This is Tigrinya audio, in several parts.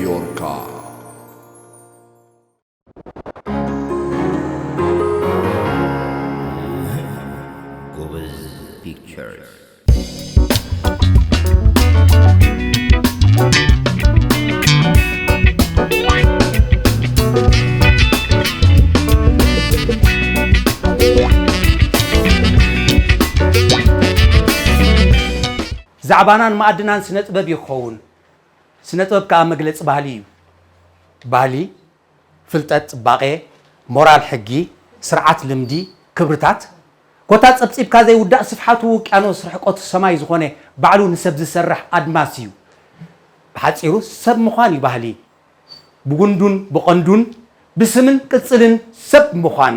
ዮርካ። ጎበዝ ፒክቸርስ። ዛዕባናን መኣድናን ስነ ጥበብ እዩ ክኸውን። ስነ ጥበብ ከኣ መግለጺ ባህሊ እዩ። ባህሊ፣ ፍልጠት፣ ጽባቐ፣ ሞራል፣ ሕጊ፣ ስርዓት፣ ልምዲ፣ ክብርታት፣ ኮታ ጸብጺብካ ዘይውዳእ ስፍሓቱ ውቅያኖስ ርሕቀቱ ሰማይ ዝኾነ ባዕሉ ንሰብ ዝሰርሕ ኣድማስ እዩ። ብሓጺሩ ሰብ ምዃን እዩ ባህሊ። ብጉንዱን ብቐንዱን ብስምን ቅጽልን ሰብ ምዃን።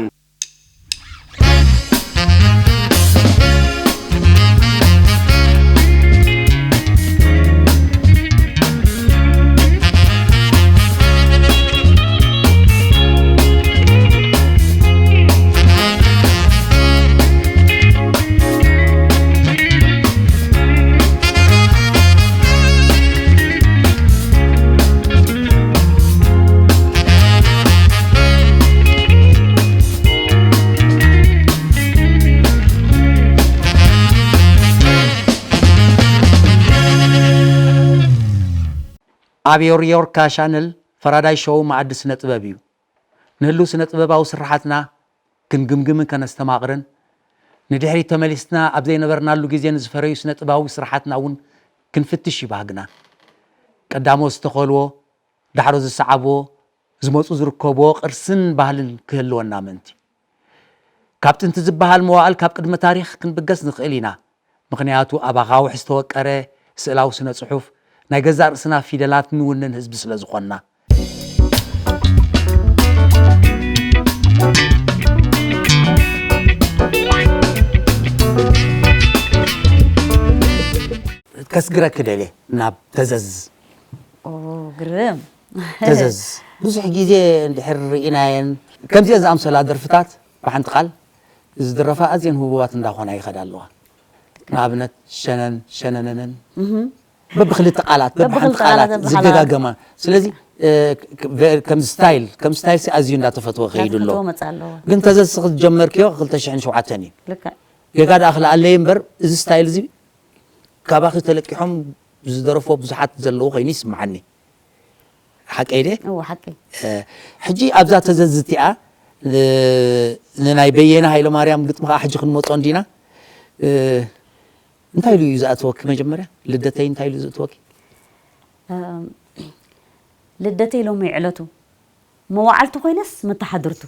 ኣብ ዮርዮርካ ሻነል ፈራዳይ ሾው መኣዲ ስነ ጥበብ እዩ። ንህልው ስነ ጥበባዊ ስርሓትና ክንግምግምን ከነስተማቕርን፣ ንድሕሪት ተመሊስና ኣብ ዘይነበርናሉ ግዜ ንዝፈረዩ ስነ ጥበባዊ ስርሓትና እውን ክንፍትሽ እዩ ባህግና። ቀዳሞት ዝተኸልዎ፣ ዳሕሮ ዝሰዓብዎ፣ ዝመጹ ዝርከብዎ ቅርስን ባህልን ክህልወና ምእንቲ። ካብ ጥንቲ ዝበሃል መዋእል ካብ ቅድመ ታሪኽ ክንብገስ ንኽእል ኢና። ምኽንያቱ ኣብ ኣኻውሕ ዝተወቀረ ስእላዊ ስነ ጽሑፍ ናይ ገዛእ ርእስና ፊደላት ንውንን ህዝቢ ስለ ዝኾንና። ከስግረኪ ደልየ ናብ ተዘዝ። ግርም ተዘዝ ብዙሕ ግዜ እንድሕር ርኢናየን ከምዚአን ዝኣምሰላ ደርፍታት ብሓንቲ ቃል ዝድረፋ ኣዝየን ህቡባት እንዳኾና ይኸዳ ኣለዋ። ንኣብነት ሸነን ሸነነነን በብክልተ ቃላት በብሓንቲ በብክልተ ቃላት ቃላት በብሓንቲ ዝደጋገማ። ስለዚ እ፣ ክ- ክ- ከም ስታይል ከም ስታይል ሲ ኣዝዩ እንዳተፈትወ ከይዱ ኣሎ። እንዳተፈትወ መጽእ ኣለዎ። ግን ተዘዝ ዝጀመርክዮ ክልተ ሽሕን ሸውዓተን እዩ። ልክዕ ጌጋ ደኣ ክልኣለይ እምበር እዚ ስታይል እዚ ካባኺ ተለቂሖም ዝደረፎ ብዙሓት ዘለዉ ኮይኑ ይስምዓኒ። ሓቀይ ድየ? እወ ሓቀይ። እ፣ ሕጂ ኣብዛ ተዘዝ እቲኣ እ፣ ንናይ በየነ ሃይለማርያም ግጥሚ ከዓ ሕጂ ክንመጾ እንዲና። እ፣ እንታይ ኢሉ እዩ ዝኣተወኪ መጀመርያ? ልደተይ እንታይ ኢሉ ዘእተወኪ? ልደተይ ሎሚ ዕለቱ መዋዕልቱ ኮይነስ መተሓድርቱ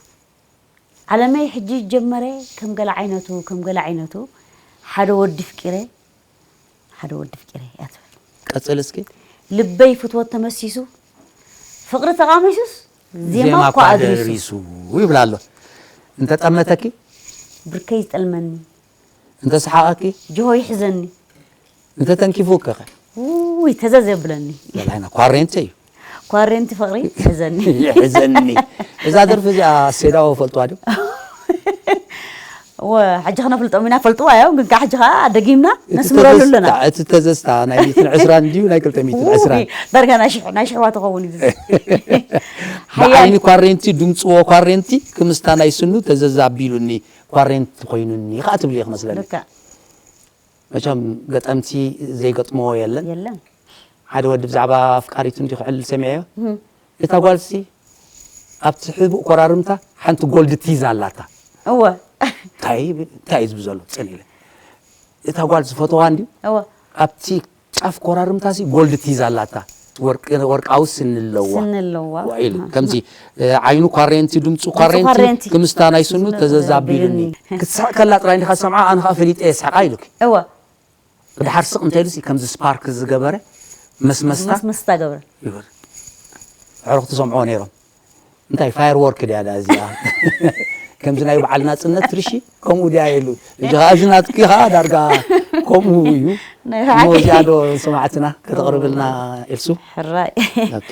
ዓለመይ ሕጂ ጀመረ ከም ገለ ዓይነቱ ከም ገለ ዓይነቱ ሓደ ወዲ ፍቂረ ሓደ ወዲ ፍቂረ እያ ትብል ቀጽል እስኪ ልበይ ፍትወት ተመሲሱ ፍቅሪ ተቃሚሱስ ዜማ እኳ ኣድሪሱ ይብላ ኣሎ እንተጠመተኪ ብርከይ ዝጠልመኒ እንተሰሓቐኪ ጅሆ ይሕዘኒ እንተተንኪፉ ከኸ ውይ ተዘዝ የብለኒ በላይና ኳሬንቲ እዩ ኳሬንቲ ፍቅሪ ይሕዘኒ ይሕዘኒ እዛ ደርፊ እዚኣ ሴዳዎ ፈልጥዋ ድዩ ወ ሕጂ ክነፍልጦም ኢና ፈልጥዋ እዮም ግን ከዓ ሕጂ ከዓ ደጊምና ነስምረሉ ኣለና እቲ ተዘዝታ ናይ ሚትን ዕስራን ድዩ ናይ ክልተ ሚትን ዕስራን ዳርጋ ናይ ሽሕ ናይ ሽሕዋ ትኸውን እዩ ብዓይኒ ኳሬንቲ ድምፅዎ ኳሬንቲ ክምስታ ናይ ስኑ ተዘዝ ኣቢሉኒ ኳሬንቲ ኮይኑኒ ከዓ ትብሊ ክመስለኒ ልክዕ መቸም ገጠምቲ ዘይገጥምዎ የለን የለን ሓደ ወዲ ብዛዕባ ኣፍቃሪቱ እንዲ ክዕልል ሰሚዐዮ እታ ጓልሲ ኣብቲ ሕቡእ ኮራርምታ ሓንቲ ጎልድ ቲዝ ኣላታ እወ እንታይ እንታይ እዩ ዝብል ዘሎ ፅን ኢለ እታ ጓል ዝፈተዋ እንዲ እወ ኣብቲ ጫፍ ኮራርምታ ሲ ጎልድ ቲዝ ኣላታ ወርቂ- ወርቃዊ ስኒ ኣለዋ ስኒ ኣለዋ ዋ ኢሉ ከምዚ እ፣ ዓይኑ ኳሬንቲ ድምፁ ኳሬንቲ ኳሬንቲ። ክምስታ ናይ ስኑ ተዘዛቢሉኒ ክትስሕቅ ከላ ጥራይ እንዲኻ ሰምዓ ኣነ ከዓ ፈሊጠ የስሕቃ ኢሉኪ እወ ብድሓር ስቕ እንተ ኢሉሲ ከምዚ ስፓርክ ዝገበረ መስመስታ መስመስታ ገብረ ይብል ኣዕሩኽ ትሰምዕዎ ነይሮም እንታይ ፋየር ወርክ ድያ ዳ እዚኣ ከምዚ ናይ በዓል ናፅነት ትርሺ ከምኡ ድያ ኢሉ እዚ ከዓ እዚ ናትኪ ከዓ ዳርጋ ከምኡ እዩ ናይ እሞ እዚኣ ዶ ሰማዕትና ከተቕርብልና ኤልሱ ሕራይ ኦኬ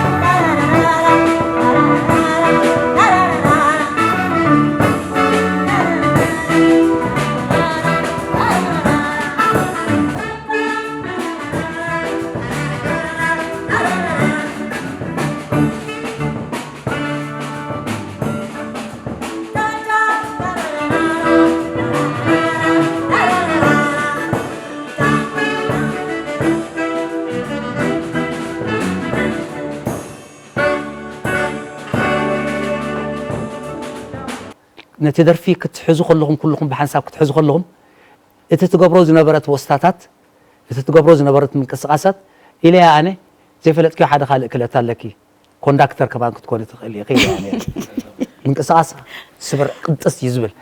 ነቲ ደርፊ ክትሕዙ ከለኹም፣ ኩልኹም ብሓንሳብ ክትሕዙ ከለኹም፣ እቲ ትገብሮ ዝነበረት ወስታታት፣ እቲ ትገብሮ ዝነበረት ምንቅስቓሳት፣ ኢለያ ኣነ፣ ዘይፈለጥክዮ ሓደ ካልእ ክእለት ኣለኪ፣ ኮንዳክተር ከማን ክትኮኒ ትኽእሊ ኢኺ ኢለያ ነይረ። ምንቅስቓስ ስብር ቅንጥስ እዩ ዝብል።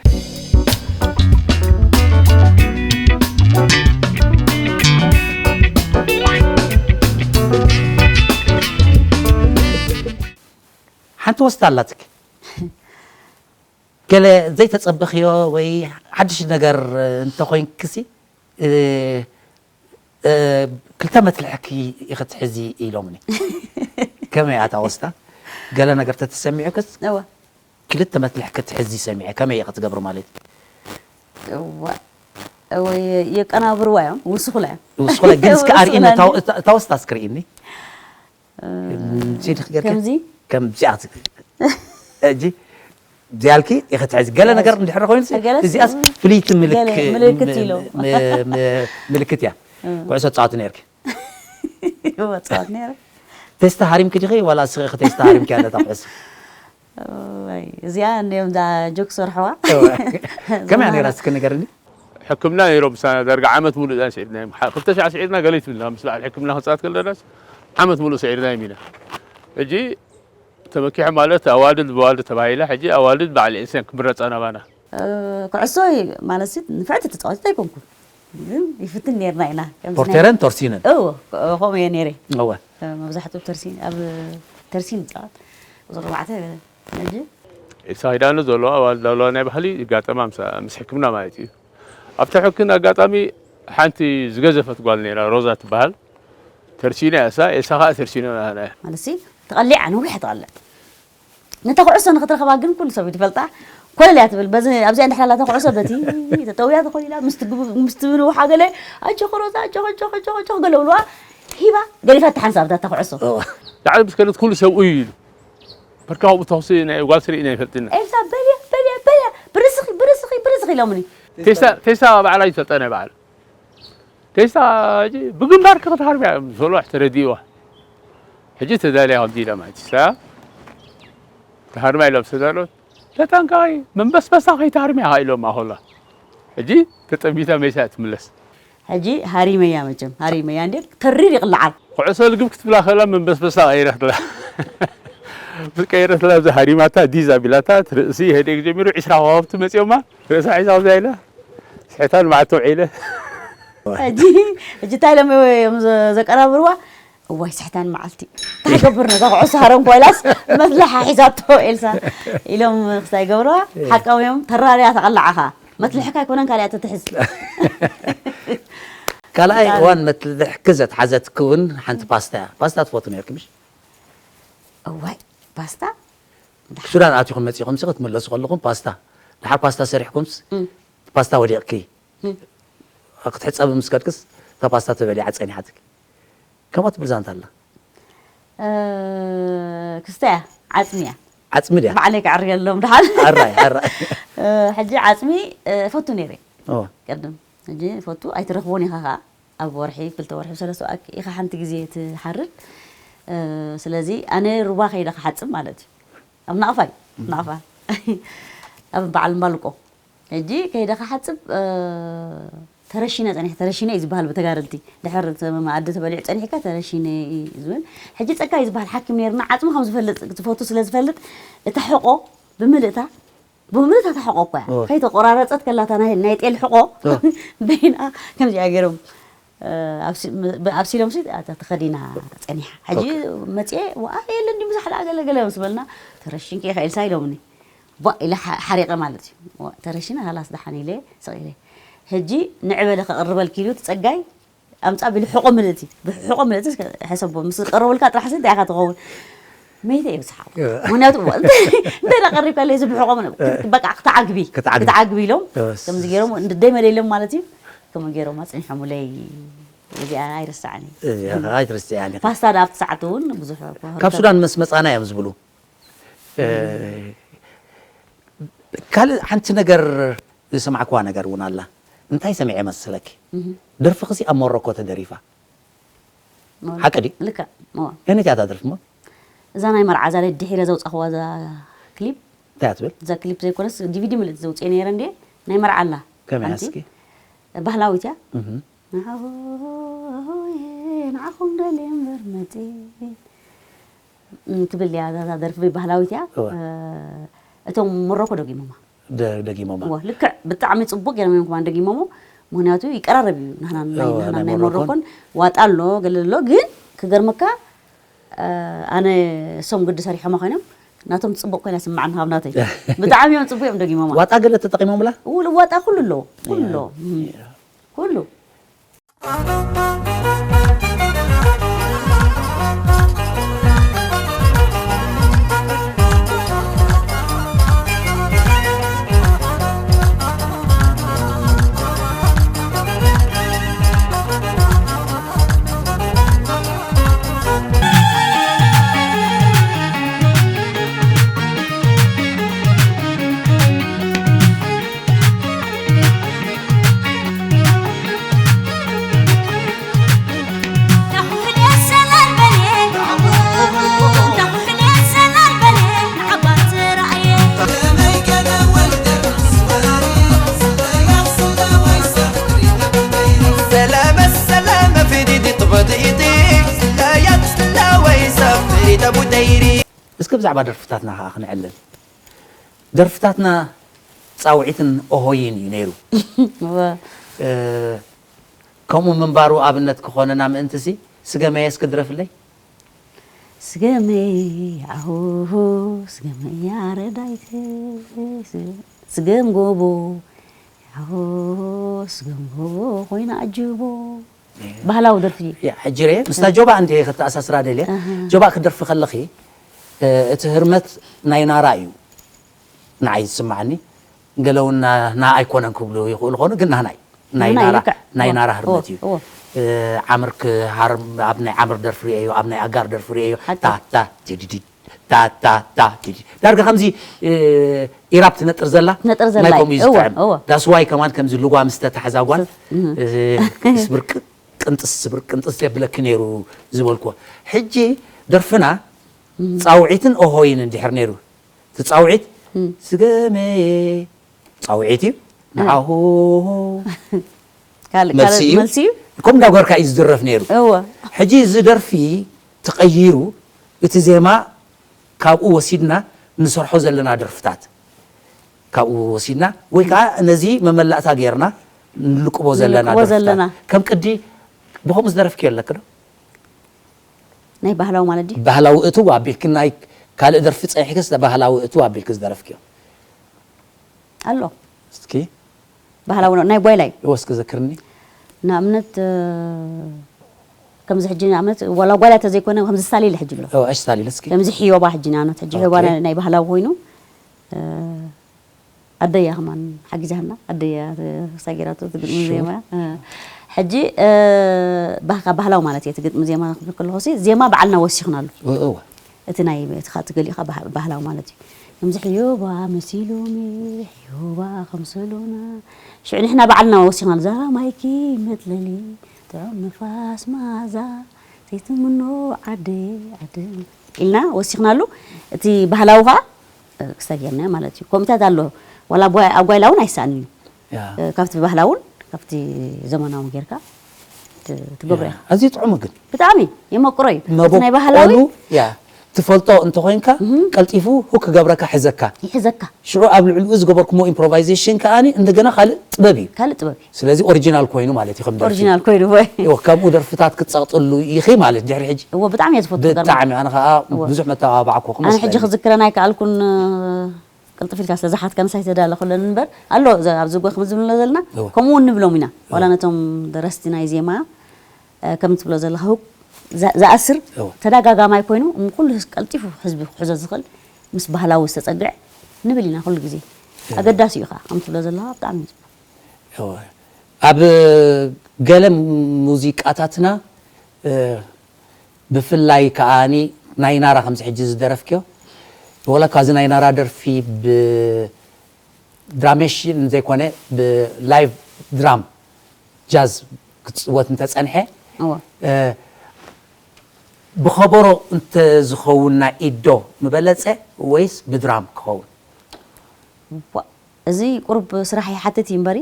ሓንቲ ወስታ ኣላትኪ። ገለ ዘይተጸበኽዮ ወይ ሓድሽ ነገር እንተኾይንክሲ፣ እ፣ እ፣ ክልተ መትልሕኪ ኢኺ ትሕዚ ኢሎምኒ። ከመይ እያ እታ ወስታ? ገለ ነገር ተተሰሚዑክስ? እወ። ክልተ መትልሕኪ ትሕዚ ሰሚዐ። ከመይ ኢኺ ትገብሪ ማለት እዩ? እወ። እወ፣ የ-፣ የቀናብርዋ እዮም፣ ውስኹላ እዮም። ውስኹላ፣ ግን እስኪ ውስኹላ ኣርእኒ፣ እታ፣ እንዲ-፣ እታ፣ እታ ወስታ እስኪ ርእይኒ። እ፣ ከምዚ ኢልኪ ጌርኪ? ከምዚ? ከምዚኣ ትግ-፣ ሕጂ እዚኣልኪ ኢኺ ትሕዚ። ገለ ነገር እንድሕር ኮይኑሲ፣ ገለስ እዚኣስ ፍልይቲ ምልክ-፣ ገለ ምልክት ም-፣ ኢሉ። ም-፣ ም-፣ ምልክት እያ። እ። ኩዕሶ ትጻወቲ ነይርኪ? እወ፣ እጻወት ነይረ። ቴስታ ሃሪምኪ ዲኺ ዋላ እስኺ ኢኺ ቴስታ ሃሪምኪያ ነታ ኩዕሶ? እዋይ፣ እዚኣ እንድዮም እዛ ጆክ ሰርሕዋ። እወ። ከመይ እያ ነይራ እስኪ ንገርኒ? ሕክምና ነይሮም ምሳና ዳርጋ ዓመት ሙሉእ እዛ ስዒድናዮም። ሓ-፣ ክልተ ሻዕ ስዒድና ገለ ይትብልና፣ ምስ በዓል ሕክምና ክንጻወት ከለናስ ዓመት ሙሉእ ስዒድናዮም ኢና። ሕጂ ተመኪሐ ማለት ኣዋልድ ብዋልድ ተባሂላ፣ ሕጂ ኣዋልድ በዓል ኤልሳን ክምረጻ ናባና። እ፣ ኩዕሶ ማለትሲ ንፍዕቲ ተጻዋቲት ኣይኮንኩን። ግን ይፍትን ነይርና ኢና። ከምዚ ናይ ፖርቴረን ቶርሲነን። እዎ፣ ከምኡ እየ ነይረ። እወ። እ፣ መብዛሕትኡ ተርሲን፣ ኣብ ተርሲን ይጻወት። ቁጽሪ ኣርባዕተ ሕጂ። ኤልሳ ኪዳነ ዘለዋ ኣዋልድ ኣለዋ ናይ ባህሊ ይጋጠማ ምስ፣ ምስ ሕክምና ማለት እዩ። ኣብቲ ሕክምና ኣጋጣሚ ሓንቲ ዝገዘፈት ጓል ነይራ፣ ሮዛ ትበሃል። ተርሲና እያ እሳ፣ ኤልሳ ኸኣ ተርሲኖ ናህና እያ። ማለትሲ፣ ተቐሊዓ፣ ነዊሕ ተቐልዕ። ነታ ኩዕሶ ንኽትረኽባ ግን ኩሉ ሰብ እዩ ዝፈልጣ። ኮለል እያ ትብል። በዚ፣ ኣብዚኣ እንድሕር ኣላ እታ ኩዕሶ በቲ ተጠውያ ተኾሊላ፣ ምስቲ ግብ-፣ ምስቲ ምንውሓ ገለ፣ "ኣጆኺ ሮዛ፣ ኣጆኺ፣ ኣጆኺ፣ ኣጆኺ፣ ኣጆኺ" ገለ ብልዋ፣ ሂባ፣ ገዲፋ ትሓንሳብ እታ ኩዕሶ። ዳዕሮ ምስ ከደት ኩሉ ሰብ እዩ ኢሉ። በርካ ከምኡ ተኹሲ ናይ ጓል ስርኢና ኣይፈልጥን። ኤልሳ፣ "በልያ፣ በልያ፣ በልያ፣ ብርስኺ፣ ብርስኺ፣ ብርስኺ" ኢሎምኒ። ቴስታ፣ ቴስታ ባዕላ ይፈልጣ ናይ ባዕላ። ቴስታ ሕጂ ብግንባርኪ ክትሃርምያ እዮም ዝበልዋ ተረዲእዋ። ሕጂ ተዳልያ ከምዚ ኢላ ማለት እዩ። ሳ-፣ ትሃርማ ኢሎም ዝተዳለወት፣ "ተጠንቀቒ፣ መንበስበሳ ከይትሃርምያ" ኢሎም ኣኾላ። ሕጂ ተጠሚታ መይሳ እያ ትምለስ። ሕጂ ሃሪመያ መቸም፣ ሃሪመያ እንዴ ተሪር ይቕልዓል። ኩዕሶ ልግብ ክትብላ ከላ መንበስበሳ ቀይረትላ። ምስ ቀይረትላ፣ እዚ ሃሪማታ ዲዝ ኣቢላታ፣ ርእሲ ሄደግ ጀሚሩ ዒስራ ኮኸብቲ መጺኦማ፣ ርእሳ ሒዛ ኣብዛ ኢላ፣ ስሕታን መዓልቲ ውዒለ። ሕጂ፣ ሕጂ እንታይ ኢሎም እዮም ዘ-፣ ዘቀራብርዋ? እዋይ ስሕታን መዓልቲ፣ እንታይ ገብር ነዛ ኩዕሶ ሃረምኳ ኢላስ መፍለሓ ሒዛቶ ኤልሳ ኢሎም ክስታይ ገብርዋ፣ ሓቃዊ እዮም፣ ተራርያ ተቐላዕኻ። መትልሕካ ኣይኮነን ካልኣ ተትሕዝ። ካልኣይ እዋን መትልሕኪ ዘትሓዘትኪ እውን ሓንቲ ፓስታ እያ። ፓስታ ትፈቱ ነርኪ ምሽ? እዋይ፣ ፓስታ? ሱዳን ኣቲኹም መጺኹም ሲ ክትምለሱ ከለኹም ፓስታ፣ ድሓር ፓስታ ሰሪሕኩምስ እም። ፓስታ ወዲቕኪ። እም። ክትሕጸቢ ምስ ከድክስ እታ ፓስታ ተበሊዓ ጸኒሓትኪ። ከምኣ ትብል ዛንታ ኣላ። እ፣ ክስተ እያ፣ ዓጽሚ እያ። ዓጽሚ ድያ? ባዕለይ ከዕርየሎም ድሓር። ኣራይ፣ ኣራይ። እ፣ ሕጂ ዓጽሚ፣ እ፣ ፈቱ ነይረ። ኦ። ቅድም። ሕጂ ፈቱ ኣይትረኽቦን ኢኻ ኸኣ። ኣብ ወርሒ፣ ክልተ ወርሒ፣ ሰለስተ ወርሒ ኢኻ ሓንቲ ግዜ ትሓርድ። እ፣ ስለዚ ኣነ ሩባ ከይደ ክሓጽብ ማለት እዩ። ኣብ ናቕፋ እዩ፣ ናቕፋ። ኣብ በዓል እምባልቆ። ሕጂ ከይደ ክሓጽብ፣ እ፣ ተረሺነ ጸኒሐ፣ ተረሺነ እዩ ዝበሃል ብተጋደልቲ። ድሕር እቲ መኣዲ ተበሊዑ ጸኒሕካ ተረሺነ እዩ ዝብል። ሕጂ ጸጋ እዩ ዝበሃል ሓኪም ነይርና፣ ዓጽሙ ከም ዝፈልጥ፣ ዝፈቱ ስለ ዝፈልጥ፣ እታ ሕቖ ብምልእታ፣ ብምልእታ እታ ሕቖ እኮ እያ። እወ። ከይተቆራረጸት ከላ እታ ናይ፣ ናይ ጤል ሕቖ እወ። በይና ከምዚኣ ገይሮም፣ እ፣ ኣብሲ-፣ ብ-፣ ኣብሲሎም ሲ፣ ኣታ ተኸዲና ጸኒሓ። ሕጂ ኦኬ። መጽኤ፣ "ወኣ፣ የለን ድዩ፣ ምሳሕ ደኣ ገለ ገለ" ምስ በልና፣ "ተረሺንኪ ኢኻ ኤልሳ" ኢሎምኒ። ቧእ ኢለ ሓ-፣ ሓሪቐ ማለት እዩ። ዋ፣ ተረሺነ፣ ሃላስ ደሓን ኢለ፣ ስቕ ኢለ። ሕጂ ንዕበለ ከቕርበልኪ ኢሉ እቲ ጸጋይ፣ ኣምጻ ቢሉ ሕቖ ምልእቲ፣ ብሕቖ ምልእቲ እስከ ሕሰቦ፣ ምስ ቀረበልካ ጥራሕ ሲ እንታይ ኢኻ ትኸውን? መይተ እየ ብሰሓቕ። እወ። ምኽንያቱ፣ እወ፣ እንተ-፣ እንተ ደኣ ቀሪብካለይ እዚ ብሕቖ ምልእቲ፣ እወ። በቃ ክትዓግቢ፣ ክትዓግቢ። ክትዓግቢ ኢሎም፣ እወ። ከምዚ ገይሮም፣ እንደ ደይ መደይ ኢሎም ማለት እዩ። ከምኡ ገይሮም ኣጽኒሖምለይ። እዚኣ ኣይርስዓን እዩ። እዚኣ ኣይትርስዕያን ኢኺ። ፓስታ ደኣ ኣብቲ ሰዓት እውን ብዙሕ እኮ ካብ ሱዳን ምስ መጻና እዮም ዝብሉ። እ፣ ካልእ ሓንቲ ነገር ዝሰማዕክዋ ነገር እውን ኣላ። እንታይ ሰሚዐ መሰለኪ? ደርፍኺሲ ኣብ ሞሮኮ ተደሪፋ። ሓቂ ድዩ? ልክዕ። እዋ። ከመይ እያ እታ ደርፊ እሞ? እዛ ናይ መርዓ እዛ ድሒረ ዘውፃእኽዋ እዛ ክሊፕ እንታይ እያ ትብል? እዛ ክሊፕ ዘይኮነስ ዲቪዲ ምልእቲ ዘውፅኤ ነይረ እንዴ? ናይ መርዓ ኣላ። ከመይ እያ ሓንቲ እስኪ? ባህላዊት እያ። እህ። ንዓኹም ደልየ እምበር መፅእ ትብል እያ እዛ ደርፊ ባህላዊት እያ። እወ። እቶም ሞሮኮ ደጊሞማ። ደ- ደጊሞማ። እወ፣ ልክዕ ብጣዕሚ ፅቡቅ ገይሮም እዮም ከማን ደጊሞሞ። ምክንያቱ ይቀራረብ እዩ ናህና ናይ እወ፣ ናህና ናይ ናይ ሞሮኮን። ሞሮኮን ዋጣ ኣሎ ገለ ኣሎ ግን ክገርመካ ኣነ እሶም ግዲ ሰሪሖማ ኮይኖም ናቶም ፅቡቅ ኮይና ስማዕ ንሃብ ናተይ ብጣዕሚ እዮም ፅቡቅ እዮም ደጊሞማ። ዋጣ ገለ ተጠቂሞምላ? ውል ዋጣ ኩሉ ኣለዎ ኩሉ ኣለዎ እም። ኩሉ እስከ ብዛዕባ ደርፍታትና ከዓ ክንዕልል። ደርፍታትና ፃውዒትን ኦሆይን እዩ ነይሩ። ከምኡ ምንባሩ ኣብነት ክኾነና ምእንቲ ሲ ስገመየ እስኪ ድረፍለይ። ስገመይ ኣሆሆ ስገመይ ኣረዳይተ ስገም ጎቦ ኣሆሆ ስገም ጎቦ ኮይና ኣጅቦ ባህላዊ ደርፊ እዩ። ሕጂ ርኤ ምስታ ጆባ እንተ ከተኣሳስራ ደልየ ጆባ ክደርፊ ከለኺ እቲ ህርመት ናይ ናራ እዩ ንዓይ ዝስማዓኒ። ገለ እውን ናህና ኣይኮነን ክብሉ ይኽእሉ ኾኑ ግን ናህና እዩ ናይ ናራ ህርመት እዩ። ዓምር ክሃርም ኣብ ናይ ዓምር ደርፊ ርኤዮ ኣብ ናይ ኣጋር ደርፊ ርኤዮ ታታ ዲዲዲ ታታ ታ ዲዲ ዳርጋ ከምዚ ኢራብ ትነጥር ዘላ ትነጥር ዘላ ናይ ከምኡ እዩ። ዝጥዕም እወ። That's why ከማን ከምዚ ልጓም ዝተታሕዛ ጓል ስብር ቅንጥስ ስብር ቅንጥስ የብለኪ ነይሩ ዝበልኩ። ሕጂ ደርፍና ፃውዒትን ኦሆይን እንድሕር ነይሩ እቲ ፃውዒት ስገመየ ፃውዒት እዩ ንዓሁ ካልእ መልሲ ካልእ እዩ። መልሲ እዩ። ከምኡ እንዳገበርካ እዩ ዝድረፍ ነይሩ። እወ ሕጂ እዚ ደርፊ ተቐይሩ እቲ ዜማ ካብኡ ወሲድና ንሰርሖ ዘለና ደርፍታት ካብኡ ወሲድና ወይ ከዓ ነዚ መመላእታ ጌርና ንልቅቦ ዘለና ንልቅቦ ዘለና። ደርፍታት ከም ቅዲ ብኸምኡ ዝደረፍክዮ ኣለክ ዶ? ናይ ባህላዊ ማለት ድዩ? ባህላዊ እትው ኣቢልክ ናይ ካልእ ደርፊ ፀኒሕክስ ባህላዊ እትው ኣቢልክ ዝደረፍክዮ ኣሎ እስኪ ባህላዊ ነው ናይ ጓይላይ ወስኪ ዘክርኒ ንኣብነት ከምዚ ሕጂ ንኣብነት ዋላ ጓይላ ተዘይኮነ ከምዚ ሳሊል ሕጂ ብሎ እሽ ሳሊል እስኪ ከምዚ ሕዮባ ሕጂ ንኣብነት ሕጂ ሕዮባ ኦኬ። ናይ ባህላዊ ኮይኑ ኣደያ ከማን ሓጊዛና ኣደያ ሳጌራቶ ትግጥሚ ዜማ ሕጂ ባህካ ባህላዊ ማለት እየ ትግጥሚ ዜማ ክብል ከለኹ ዜማ ባዕልና ወሲኽናሉ እወ እቲ ናይ እቲ ካ ትገሊኻ ባህላዊ ማለት እዩ። ከምዚ ሕዮባ መሲሉኒ ሕዮባ ከምሰሉና ሽዑ ንሕና ባዕልና ወሲኽናሉ ዛራ ማይኪ መጥለሊ ጥዑም ንፋስ ማዛ ዘይትምኖ ዓደ ዓደ ኢልና ወሲኽናሉ። እቲ ባህላዊ ከዓ ክሳብ ጌርና ማለት እዩ። ኮሚታት ኣሎ ዋላ ኣብ ጓይላ እውን ኣይሰኣንን እዩ። ካብቲ ባህላውን ካብቲ ዘመናውን ጌርካ ትገብሮ ኢኻ። ኣዝዩ ጥዑም ግን ብጣዕሚ የመቅሮ እዩ። እቲ ናይ ባህላዊ መበቆሉ ያ ትፈልጦ እንተኾይንካ ቀልጢፉ ሁክ ክገብረካ ሕዘካ። ይሕዘካ። ሽዑ ኣብ ልዕሊኡ ዝገበርኩሞ ኢምፕሮቫይዜሽን ከኣ እንደገና ካልእ ጥበብ እዩ። ካልእ ጥበብ እዩ። ስለዚ ኦሪጂናል ኮይኑ ማለት እዩ ከም ደርፊ። ኦሪጂናል ኮይኑ ወይ እወ፣ ከምኡ ደርፍታት ክትጸቕጥሉ ኢኺ ማለት ድሕሪ ሕጂ። እወ ብጣዕሚ እየ ዝፈቱ ገርመካ። ብጣዕሚ ኣነ ከኣ ብዙሕ መተባባዕኩኹም ኣነ ሕጂ ይመስለኒ። ክዝክረን ኣይከኣልኩን። ቅልጥፍ ኢልካ ስለ ዝሓትካ ምሳይ ተዳለ ኩለን እምበር ኣሎ ኣብዚ ጎ ከም ዝብሎ ዘለና እወ። ከምኡ እውን ንብሎም ኢና ዋላ እወ። ነቶም ደረስቲ ናይ ዜማ ከም ትብሎ ዘለኻ ሁክ ዝኣስር እወ። ተደጋጋማይ ኮይኑ እም ኩሉ ቀልጢፉ ህዝቢ ክሕዞ ዝኽእል ምስ ባህላዊ ዝተፀግዕ ንብል ኢና ኩሉ ግዜ ኣገዳሲ እዩ ከዓ ከም ትብሎ ዘለኻ ብጣዕሚ እዩ ፅቡቅ። እወ። ኣብ ገለ ሙዚቃታትና፣ እ፣ ብፍላይ ከኣኒ ናይ ናራ ከምዚ ሕጂ ዝደረፍክዮ፣ ወላ እኳ እዚ ናይ ናራ ደርፊ ብድራሜሽን ዘይኮነ ብላይቭ ድራም ጃዝ ክትጽወት እንተጸንሐ፣ እወ። እ፣ ብኸበሮ እንተዝኸውን ናይ ኢድ ዶ ምበለጸ ወይስ ብድራም ክኸውን? ዋ፣ እዚ ቁሩብ ስራሕ ይሓትት እዩ እምበሪ፣